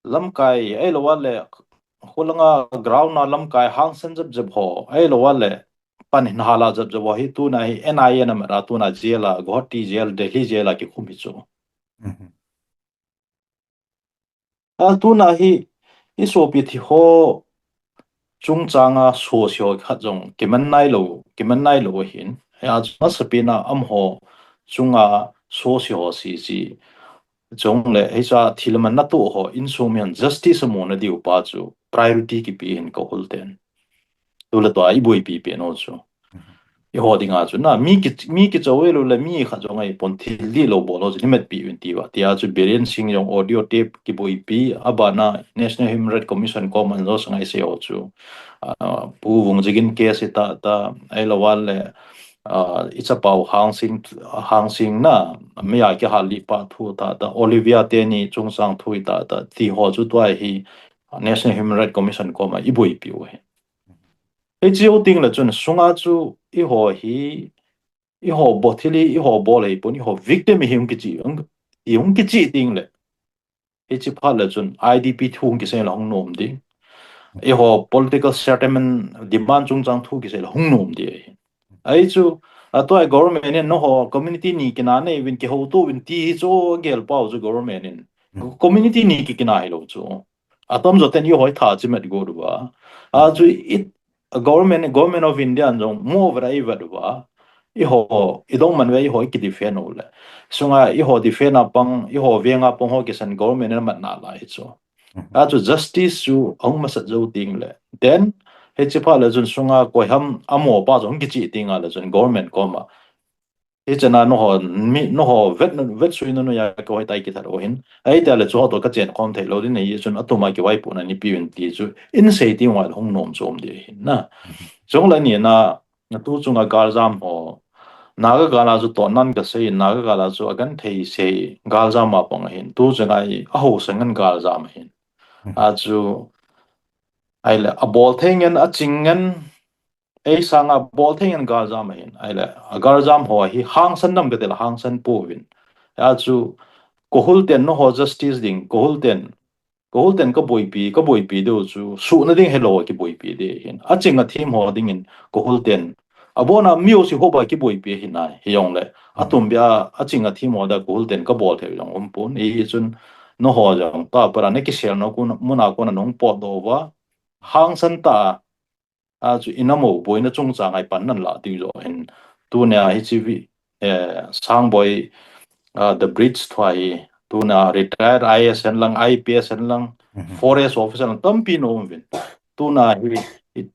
lamkai, ei lo a le, holanga ground a lamkai hangsan jep jep ho, ei lo a le, pan hin hala jep jep ho hi tuna hi N I A na mara tuna jail a, Guwahati jail, Delhi jail a kikhum hi chu. A tuna hi, i sopi thi ho, chungchanga sosi ho khat jong kiman nai lo, kiman nai lo hin. Hia chu masapen a amaho chunga sosi ho si si. Chong le, hicha thil man na tu ho, insung mi hon justice mu na diu pa chu priority kipi hin Kohul ten. Tu le tua i boipi pen u chu. I ho dinga chu na, mi ki, mi kichou e lo le mi khat jong ai pon thil di lo bol ho chu ni met pi un ti va. Tia chu Biren Singh jong audio tape kiboipi, abana National Human Rights Commission koma jo sang ai se ho chu. Ah, Pu Vungjigin case i ta ta, ai lo a le, ah, i chapau Hang Sing, Hang Sing na, mi a kihal li pa thu ta ta, Olivia teni chungchang thu i ta ta, ti ho chu tua hi National Human Rights Commission koma i boipi u hi. Hichi ho ting le chun sunga chu i ho hi, i ho bol thil hi, i ho bol hi pon, i ho victim hi hung kichi, hung, i hung kichi ting le. Hichi phat le chun I D P thu hung kisei la hung nom ding. I ho political settlement demand chungchang thu kisei la hung nom ding. Ai chu, a tua government in no ho community ni kina nei vin kiho tu vin ti hi chu gel pau chu government in. Community ni ki kina hi lo chu. Atom jo ten i ho tha chi met go du va. A chu i government, Government of India an jong mo va i va du va. I ho, i dong man ve i ho i ki defend u le. Sunga i ho defend a pang, i ho venga pang ho kisan government in mat na lai chu. A chu justice chu hung masat jo ting le. Then, hichi phat le chun sunga koi ham amo pa jong kichi ting a le chun government koma. Hichena nangho, mi, nangho vet, vet suina noiya kihoi tai kithat u hin. Ahitale chuho toh kachen khom thei lou ding ahi chun atum'a kivaipohna neipeuvin ti chu. Insei teng uva hung nom chu um ding ahin na. Chule nina, tu chunga galjam ho. Naga gal'a chu tohnan kasei, Naga gal'a chu agenthei sei galjam a pang ahin. Tu chunga hi ahaosa ngen galjam ahin. Achu, ahile, abol thei ngen, aching ngen, ei sanga bol thei ngen galjam ahin. Ahile, agaljam ho hi hangsan nam katile hangsan pouvin. Achu, KOHUR ten nangho justice ding, KOHUR ten, KOHUR ten kaboipi, kaboipi diu chu, suhna ding hilou kiboipi ding ahin. Aching athem ho dingin, KOHUR ten. Abona mi jouse ho bou kiboipi ahi nai, hijongle. Atum bia, aching athem ho dia KOHUR ten kabol thei jong umpon. Hichun, nangho jong, tua para nakisel nau kon, muna kona nahung potdoh uva. Hangsan tah a, achu inam u boina chungchang a ipan nan lah diu joh hin. Tunia hiche vi, eh, Sangboi, ah, the bridge thua hi. Tunia retired I A S hen lang, I P S hen lang, forest officer hen lang, tampi naum uvin. Tunia hi, hi,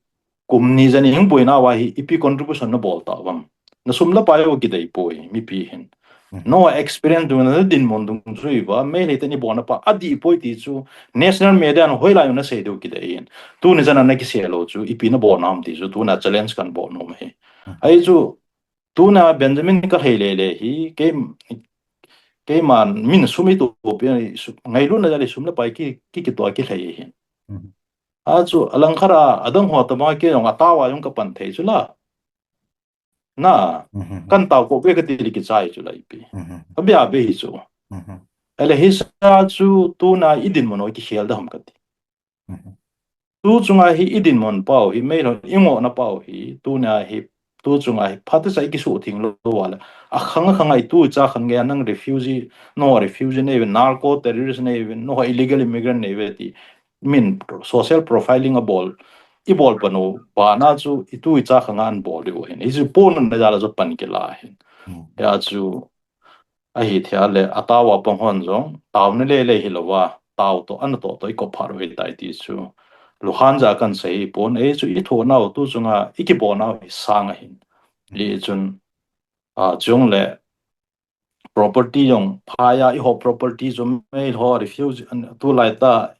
kum ni jen ihung boina uva hi, ipi contribution nabol tauvam. Nasum le pai u kidei poi, mipi hin. Nangho experience dungjuiya nadinmun dungjuiya, Meitei ten ibolna pa adih poi ti chu, national media in hoilai jong nasei diu kidei in. Tuni jen a nakisel u chu, ipi nabolna ham ti chu, tuna challenge kahin bol nom ahi. Ahi chu, tuna Benjamin kalhei lele hi, kei, keiman min sum itohpi, su-, ngailutna jal a sum le pai ki, ki, kitoh a kilhei ahi. Achu, alangkhat a, adang ho tobang a kei jong atao a jong kapan thei chu la. Na, kahin tao kop ve kati le kichai chu la ipi. Abia be hi chu. Ahile hisa chu tuna idinmun u kikhel da ham kati. Tu chunga hi idinmun pau hi, Meitei lhon ingohna pau hi, tuna hi, tu chunga hi, phatechan ikisuhtheng lou uva le. Akhang akhang a itu icha khang geiya nang refugee, nangho refugee neiuvin, narco terrorist neiuvin, nangho illegal immigrant neiuve ti. Min social profiling abol, ibol pan u, bana chu itu icha khang a ahin bol diu ahin. Hichu ponunna jal a chu pan kila ahin. Hia chu, ahithei le, atao a pang hon jong, taona lele hilou va, tao toh, ana toh toh, ikop phat u ahitai ti chu. Lunghan jal a kahin sei pon, ahi chu ithoh nau tu chunga, ikibolnau hi sang ahin. Hichun, a, chule, property jong, phai a, eiho property chu Meitei ho refugee, an, tulai tah,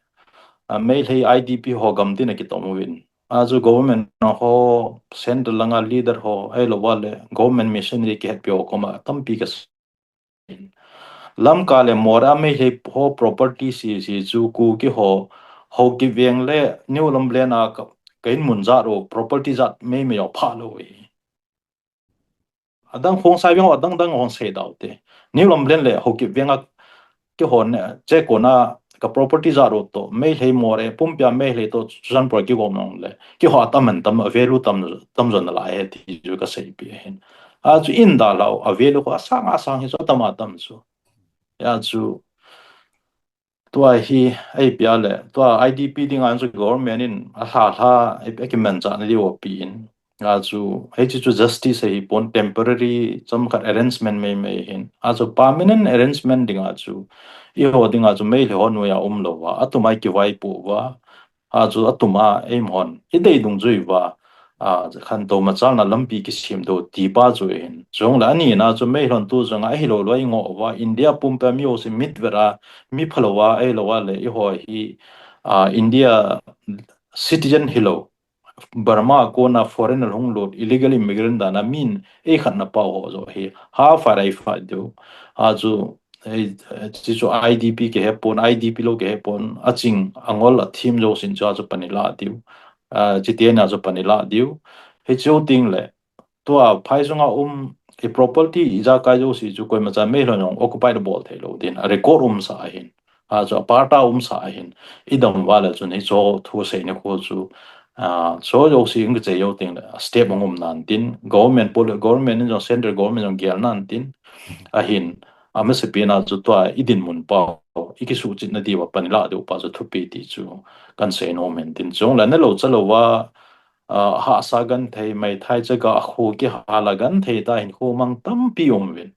a, Meitei I D P ho gamtin a kitom uvin. Achu government ho, central langa leader ho, ahilou va le, government missionary kihetpi ho koma, tampi ka Lamka le Moreh a Meitei ho property sese chu Kuki ho, Haokip Veng le New Lamlen a ka, ka in mun jat u property jat meimei u phalou e. Adang Khongsai Veng u adang dang hung sei dau te. New Lamlen le Haokip Veng a keiho ne, che kona ka property jat u toh, Meitei Moreh, pumpia Meitei toh, Churachandpur a kigom nung le, keiho a tam an tam, a value tam, tam jon nalai e ti chu ka seipi ahin. Achu in dalhau, a value kho asang, asang hi chu atam atam chu. Hia chu, tua hi, ahipia le, tua I D P dinga chu government in alha lha, a, akimanchah na diu apen. Achu, hiche chu justice ahipon temporary, chomkhat arrangement meimei ahin. Achu permanent arrangement dinga chu, eiho dinga chu Meitei ho noiya umlou va, atum a ikivaipoh uva. Achu atum a eimahon, idei dungjui uva, a, khantou machalna lampi kisem diu ti pa chu ahin. Chule anina chu Meitei lhon tu chunga ahilou lou a ingoh uva, India pumpia mi jouse mitvet a, mi phalou a, ahilou va le, eiho hi, a, India citizen hilou. Burma a kona foreigner hung lut, illegal immigrant dan a min eikhatna pau ho joh hi, ha fa rai fa diu. Achu, ei, hiche chu I D P kihepon, I D P lou kihepon, aching, angol, athem jousen chu achu pan ilah diu. A, chuteng a chu pan ilah diu. Hiche u teng le, tua phai sunga um, i property ijakai jouse chu koimachan Meitei lhon jong occupy abol theilou din, a record umsa ahin. Achu a parta umsa ahin. Idam uva le chun hiche thusei nikho chu, a, chu jouse in kichai jou teng le, step ahung um nan tin, government pol-, government in jong, central government jong gel nan tin, ahin, amasapen a chu tua idinmun pau, ikisuhchetna diuva pan ilah diu pa chu thupi ti chu kahin sei nom in tin. Chule nalou chalou va, a, hahsa genthei, meithai chaga, akhu kihal a genthei tah a hinkho mang tampi um uvin.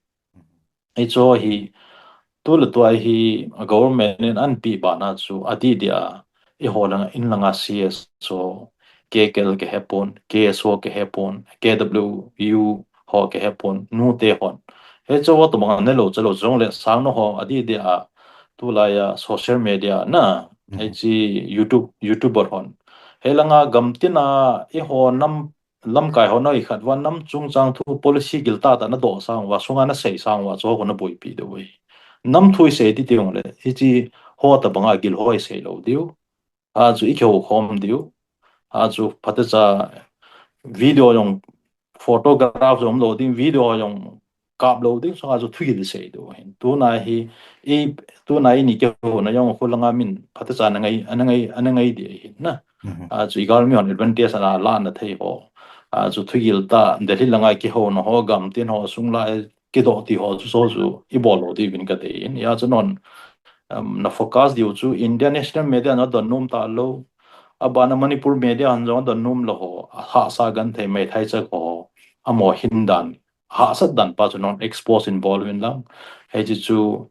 Hiche hi, tu le tua hi, a government in ahin peh bana chu, adih dia, eiho langa, in langa C S O, K K L kihepon, K S O kihepon, K W U, ho kihepon, nute hon. Hiche ho tobang a nelou chalou jongle sangna ho adeh deh a, tulai a social media na, hiche YouTube, YouTuber hon. Hilanga gamtin a eiho nam lamkai ho na ikhat uva nam chungchang thu policy giltah tah nadoh sang uva, sunga nasei sang uva, chuho naboipi diu ahi. Nam thu isei titi jongle, hiche ho tobang a gilhoi sei lou diu. Achu ikihou khom diu. Achu phatecha video jong, photograph jong umlou ding, video jong kap lou ding, sunga chu thugil sei diu ahin. Tuna hi, i, tuna hi ni kihouna jong khu langa min phatecha ana ngai, ana ngai, ana ngai ding ahin na. Achu igalmi hon advantage ana lana thei ho. Achu thugil tah, Delhi langa kihouna ho, gamtin ho, sung lai kidoh ti ho chu, so chu ibol lou diuvin kadei in. Hichu non, um, na focus diu chu India national media nadon nom talou. Abana Manipur media hon jong adon nom lou ho. Ahahsa genthei meithai chak ho. Amaho hin dan, hahsat dan pa chu non expose in bol uvin lang. Hiche chu,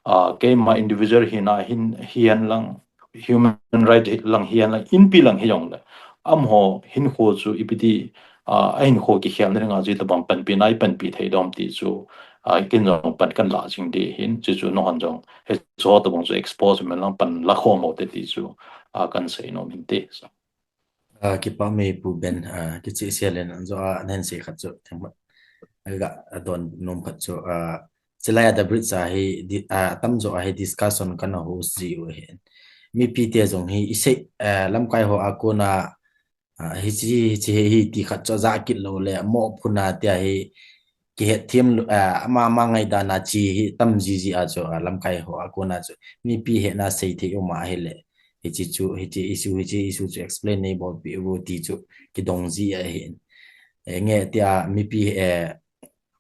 ah, keima individual hina hin, hihen lang, human right lang hihen lang, inpi lang hijongle, amaho hinkho chu ipi ti, ah, ahinkho kikhelna dinga chu itobang panpina ipanpi thei dem ti chu, ah, ken jong pan kahin lah jing ding ahin, chuchu nahon jong hiche ho tobang chu expose man lang pan la khom ute ti chu, ah, kahin sei nom in te. So. Ah, kipah e Pu Ben, ah, kicheh sel in, ajo a nahin sei khat chu themkhat. Aga don nom khat chu, ah, chulai a The Bridge a hi, di-, ah, atamjo a hi discussion kana host ji u ahin. Mipite jong hi isei, ah, lamkai ho a kona, ah, hiche, hiche hi, hiti khat chu ajah kit lou le, moh phuna tia hi, kihetthem lou, ah, ama, ama ngaidan a che hi tam jiji a chu, ah, lamkai ho a kona chu mipi hetna seithei um ahile, hiche chu, hiche issue, hiche issue chu explain neibolpeh uvo ti chu kidong ji ahin. Eh, nge tia mipi, eh,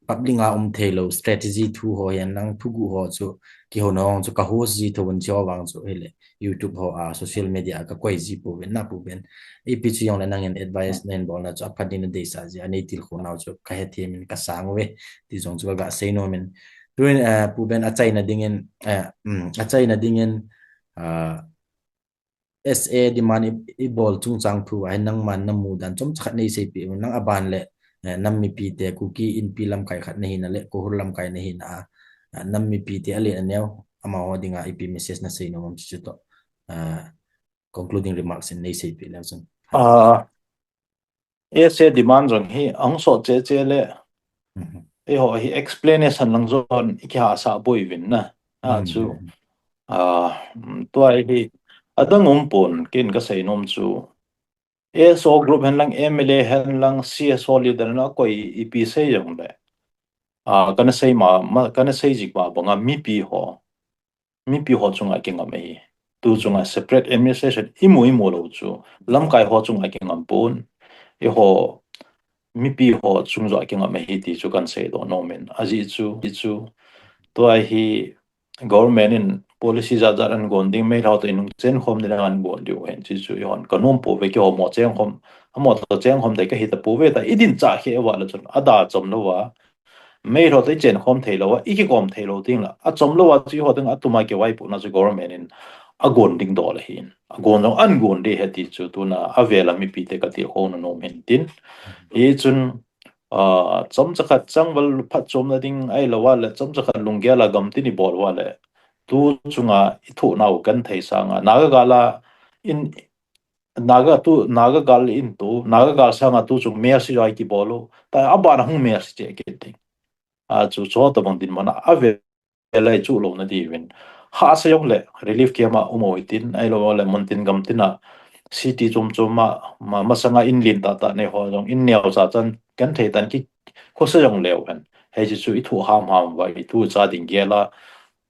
public a um theilou strategy thu ho hihen lang, thuguh ho chu, kihouna ho chu ka host ji thouvin, chuho vang chu hile YouTube ho a, social media a kakoi ji pouvin na Pu Ben. Ipi chu jongle nangin advice nahin bolna chu aphat ding nadeisah jeh a neitilkhou nau chu kahethem in kasang uve ti jong chu kaga sei nom in. Tuin, eh, Pu Ben, achaina dingin, eh, um, achaina dingin, ah, S A demand i, ibol chungchang thu a hin nangman namu dan chomcha khat neiseipeh un, nang aban le, eh, nam mipite, Kuki Inpi lamkai khat nahina le, Kohur lamkai nahina a, ah, nam mipite alen aneo, amaho dinga ipi message nasei nom am chuchu toh, ah, concluding remarks in neiseipeh leu chun. Ah, S A demand jong hi ahung sot cheh cheh le, eiho hi explanation lang jon ikihahsah bouvin na. Achu, ah, um, tua hi adang umpon, ken kasei nom chu, S O group hen lang, M L A hen lang, C S O leader hen lang, akoi ipi sei jongle, ah, kana sei ma, ma, kana sei jing ma banga mipi ho, mipi ho chunga kingam ahi. Tu chunga separate administration imu imu lou chu, lamkai ho chunga kingam pon, eiho mipi ho chung joh a kingam ahi ti chu kahin seidoh nom in. Ajeh chu, chu, tua hi government in policy jat jat ahin gon ding, Meitei ho toh inung chenkhom ding ahin gon diu ahin, chuchu eihon kanom pouve, keiho mo chengkhom, amaho toh chengkhom thei kahi tapouve, tua idin chah kheh uva le chun, ada chom louva, Meitei ho toh ichenkhom thei louva, ikikhom thei lou ding la, achom louva chu eiho dinga atuma kivaipohna chu government in agon ding dol ahin. Agon jong ahin gon ding ahi ti chu tuna avel a mipite katilkhou nom in tin. Hichun, ah, chomcha khat changval phatchomna ding ahilouva le, chomcha khat lunggel a gamtin ibol uva le, tu chunga ithoh nau genthei sanga, Naga gal a in, Naga tu, Naga gal in tu, Naga gal sanga tu chung mercy jong kibol u. Tua abana hung mercy cheh kit ding. Achu chuho tobang dinmun a avel a ichuh louna diuvin, hahsa jongle relief camp a um u hitin, ahilouleh muntin gamtin a city chom chom a, ma, masanga in lin tah tah nei ho jong in neocha chan genthei tah in kikhosa jongleu hen, hiche chu ithoh ham ham uva, itu cha ding gel a,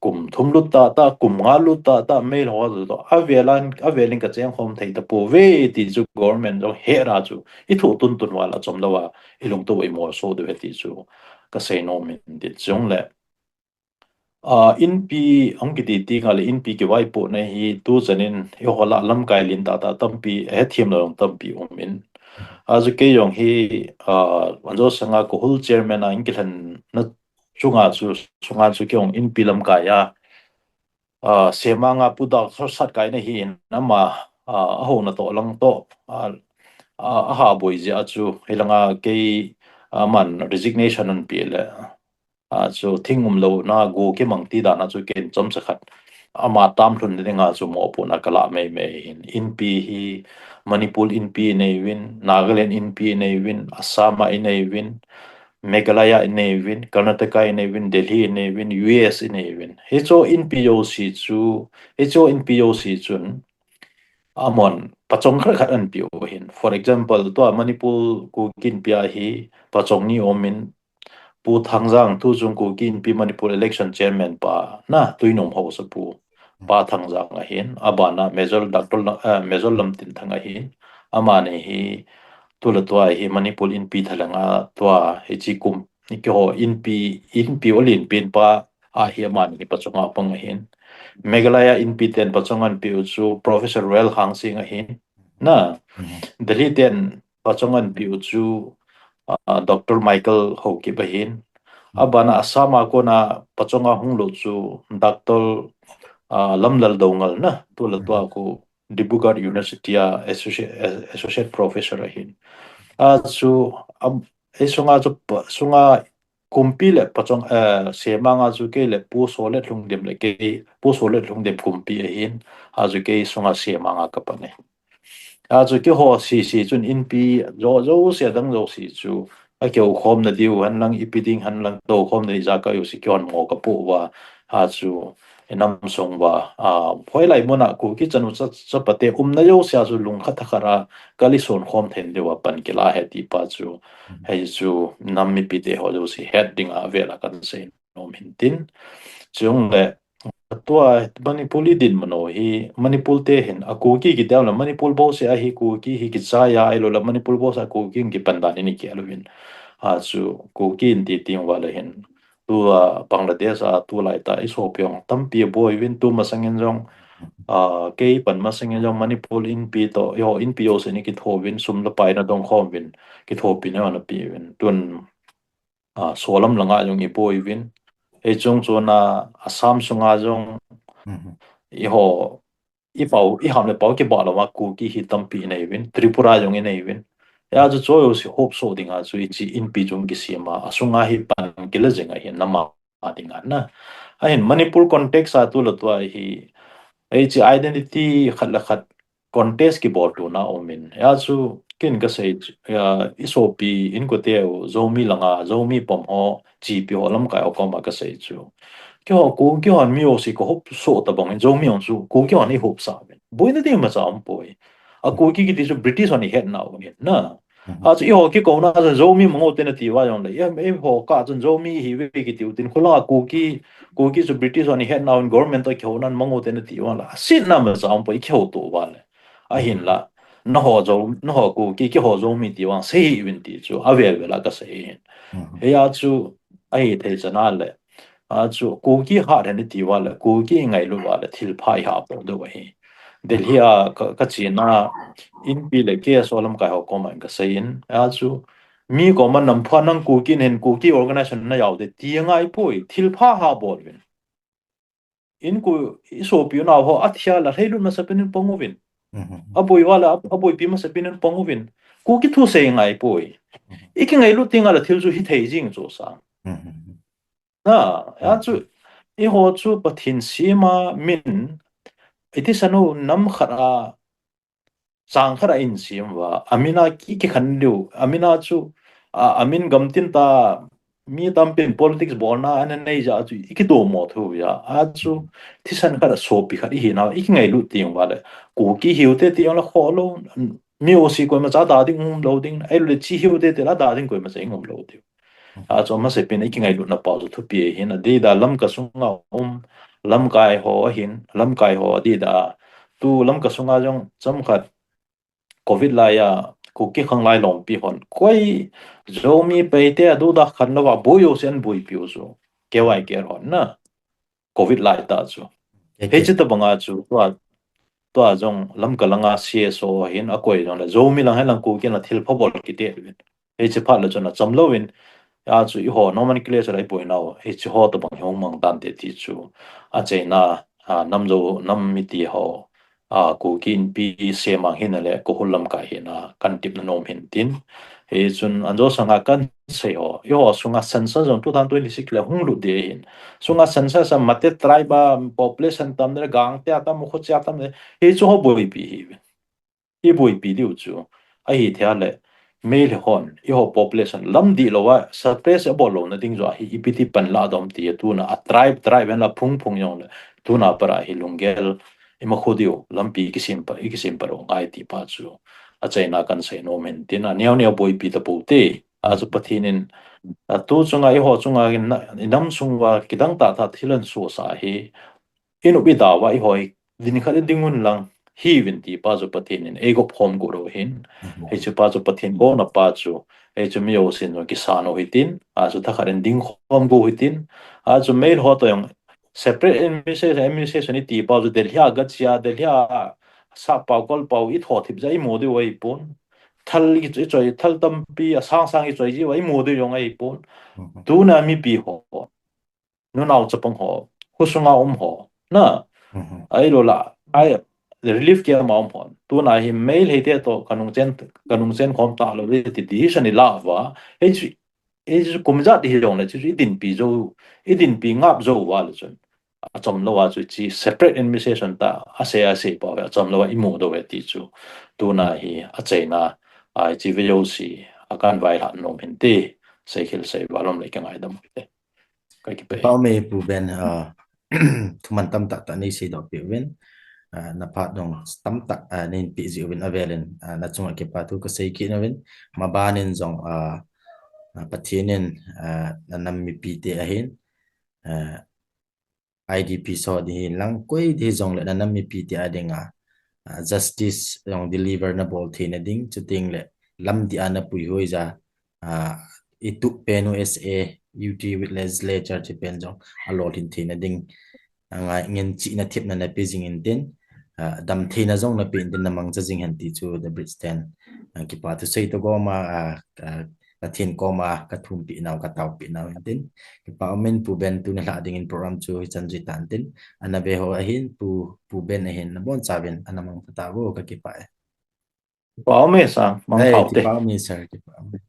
kum thum lut tah tah, kum nga lut tah tah, Meitei ho chu toh avel in, avel in kachengkhom thei tapouve ti chu government jong hera chu ithoh tun tun uva le achom louva ilungtoh u imolso diu ahi ti chu kasei nom in, ti chule, ah, Inpi hung kiti teng le Inpi kivaipohna hi tuchan in eiho lah lamkai lin tah tah tampi, ahethem lou jong tampi um in. Achu kei jong hi, ah, Wanjo sanga Kohur chairman a in kilhenna chunga chu, chunga chu kei jong Inpi lamkai a, ah, Semang a Pu Doctor Satkai nahin ama, ah, ahouna toh lang toh, ah, ah, aha boi jeh a chu, hilanga kei, aman resignation ahin pe le, a chu thing umlouna go kimang ti dan a chu ken chomcha khat ama tam lhun ding a chu mopohna kalah meimei hin. Inpi hi Manipur Inpi inei uvin, Nagaland Inpi inei uvin, Assam a inei uvin, Meghalaya inei uvin, Karnataka inei uvin, Delhi inei uvin, U S inei uvin. Hicho Inpi jouse chu, hicho Inpi jouse chun amahon pachong khat khat ahin pe u ahin. For example, tua Manipur Kuki Inpi a hi pachong ni aumin, Pu Thangjang, tuchung Kuki Inpi Manipur election chairman pa, na, Tuinom haosapu, Pa Thangjang ahin, abana Major Doctor La-, eh, Major Lamtinthang ahin, amani hi, tu le tua hi Manipur Inpi thalheng a tua hiche kum, keiho Inpi, Inpi olinpen pa a hi amani hi pachong a pang ahin. Meghalaya Inpi ten pachong ahin pe u chu Professor Royal Hangsing ahin. Na, Delhi ten pachong ahin pe u chu, ah, Doctor Michael Haokip ahin. Abana Assam a kona pachong a hung lut chu Doctor, ah, Lamlal Doungel, na, tu le tua khu Dibrugarh University a associate, eh, associate professor ahin. A chu, am, ei sunga chu pa-, sunga kumpi le pachong, eh, semang a chu kei le Pu Solet Lhungdim le kei, Pu Solet Lhungdim kumpi ahin, a chu kei sunga semang a kapan e. A chu keiho sese chun Inpi jo, jouse adang jouse chu, akihoukhomna diu henlang, ipi ding henlang, toukhomna ding ijakai jouse keihon mo kapoh uva, a chu, inam sung uva, a, hoilai muna Kuki chanu cha, chapate umna jouse a chu lungkhat thakhat a, kali sonkhom thei diu a pan kila ahi ti pa chu, hei chu nam mipite ho jouse het ding a vel a kahin sei nom hin tin. Chule, tua Manipur i dinmun u hi, Manipur te hin, a Kuki kiti le, Manipur bouseh a hi Kuki hi kichai a, ahilou le Manipur bouseh a Kuki kipan dan in i kihou uvin. A chu, Kuki in ti teng uva le hin, tua Bangladesh a tulai tah i sopi hon tampi aboi uvin, tu masangin jong, a, kei pan masangin jong Manipur Inpi toh, eiho Inpi jouse in i kitho uvin, sum le pai nadong khom uvin, kithopina ana pe uvin. Tun, a, solam langa jong i boi uvin. Ei chung chun a Assam sunga jong eiho, i pau, i ham le pau kibah lou a Kuki hi tampi inei uvin, Tripura jong inei uvin. Hia chu choi jouse hopsoh ding a chu hiche Inpi chung kisem a, asunga hi pan kila jing ahi nama ding a na. Ahin Manipur context a tu le tua hi, hiche identity khat le khat contest kibol tuna umin. Hia chu ken kasei chu, hia, i sopi inkote u, Zomi langa, Zomi pom ho, chipi ho, lamkai ho koma kasei chu. Keiho Kuki hon mi jouse ka hopsoh tabang in, Zomi hon chu, Kuki hon i hopsa uvin. Boina ding imacha umpoi. A Kuki kiti chu British hon i hetna u ahin na. A chu eiho kikouna chu Zomi mangou te nati uva jongle, em, eiho kah chun Zomi ihiuve kiti u tin, khulanga Kuki, Kuki chu British hon i hetna un government toh kihouna mangou te nati uva le, asetna imacha umpoi, i kihouto uva le. Ahinla, nangho Zo, nangho Kuki, keiho Zomi ti vang sei hih uvin ti chu, avel vel a kasei ahin. Hia chu, ahithei chan a le, a chu, Kuki hat hen i ti uva le, Kuki i ngailut uva le, thilpha i hahbol diu ahi. Delhi a ka, ka chena, Inpi le K S O lamkai ho koma in kasei in, a chu, mi koma nampha nang Kuki nahin Kuki organization na jaote ti angaipoi, thilpha hahbol uvin. Inko, i sopi unau ho, athia le, lhailut masapen in pang uvin. Aboi uva le, a, aboipi masapen in pang uvin. Kuki thusei angaipoi. I kingailut teng a le thil chu hithei jing chu sa. Na, a chu, eiho chu Pathen sema min, iti sanu nam khat a, chang khat a insem uva, amin a ki, kikhen diu, amin a chu, a, amin gamtin ta, mi tampin politics bolna ana nei jeh a chu, i kidomo thei uva, a chu, thisan khat a sopi khat i hina, i kingailut teng uva le, Kuki hiute ti jongle khoh lou, mi jouse koimacha da ding umlou ding, ahilou le chi hiute ti la da ding koimacha i umlou diu. A chu amasapen a i kingailutna pau chu thupi ahin, adeh a Lamka sunga um, lamkai ho ahin, lamkai ho adeh a, tu Lamka sunga jong chomkhat Covid lai a, Kuki khanglai lompi hon, koi Zomi Paite a duda khanlou a boi jouse ahin boipiu chu, K Y K hon na, Covid lai tah chu. Hiche tabang a chu, tua, tua jong Lamka langa C S O ahin, akoi jongle, Zomi lang hen lang Kuki lang thilpha bol kiti uvin. Hiche phat le chun achamlouvin, a chu eiho nomenclature a i boinau, hiche ho tabang hi hung mang tante ti chu, achaina, a, nam Zo, nam mite ho, a, Kuki Inpi semang hina le, Kohol lamkai hina, kahin tepna nom hin tin. Hichun anjo sanga kansei ho, eiho sunga census jong two thousand twenty-six le hung lut ding ahin. Sunga census a Mate tribe a population tam le, Gangte atam, Khoche atam le, hichu ho boipi ahiuvin. Iboipi diu chu ahithei le, Meitei hon eiho population lam dihlou a suppress abol louna ding joh hi ipi ti pan la dom ti, tuna a tribe, tribe hen la phung phung jongle, tuna para hi lunggel ima khu diu lampi kisem pa, ikisem pa lou ngai ti pa chu achaina kansei nom in tin, aneo neo boipi tapou te. Achu Pathen in, atu chunga eiho chunga inam sung uva kidang tahtah thil ahin sohsa hi, inop idau va eiho hi din khat iding un lang hiuvin ti pa chu Pathen in eigop khom got u ahin. Hiche pa chu Pathen gopna pa chu, hichu mi jousen jong kisan u hitin, achu thakhat in ding khom got u hitin, achu Meitei ho toh jong separate administration, administration iti pa chu Delhi a gache a, Delhi a sappao kolpao itho thip jeh a imu diu ahipon. Thal ichoi, thal tampi asang sang ichoi jiu a imu diu jong ahipon. Tuna mipi ho, nunao chapang ho, khosunga um ho, na, ahilou le, ai, relief camp a um ho, tuna hi Meitei te toh kanung chen, kanung chen khom talou ding ti decision ilah uva, hichu, hichu kum ijat hijongle, chuchu idinpi jou, idinpi ngap jou uva le chun, achomlou a chu hiche separate administration tia asei, asei pau hi achomlou a imu diu ahi ti chu, tuna hi achaina, hiche video se a kahin vailhah nom hinte, seikhel sei uva lom le kangaidam u hite. Kakipah e. Kipah ume Pu Ben, ah, thuman tamtah tah neiseidoh peh uvin, ah, naphat jong tamtah, ah, neihin peh jeh uvin avelin, ah, nachunga kipa thu kasei kit uvin, maban in jong, ah, ah, Pathen in, ah, nanam mipite ahin, ah, I D P ho ding hihen lang, koi ding hijongle nanam mipite a dinga, ah, justice jong deliver nabol theina ding, chuteng le lamdih a napuihoi jeh a, ah, itup pen U S A, U T with legislature ti pen jong alolhin theina ding, ah, ngai ngen chihna thepna nape jing intin, ah, damtheina jong napeh intin namangcha jing hen ti chu The Bridge ten, ah, kipa thusei toh gom a, ah, ah, Pathen koma kathumpeh nau, kataopeh nau intin. Kipah umin Pu Ben, tuni lhah dingin program chu hichan jui tantin. Ana ve ho ahin, Pu, Pu Ben ahin, nabonchauvin ana mangpha tauvo, kakipah e. Kipah ume sir, mangpha ute. Kipah ume sir, kipah ume.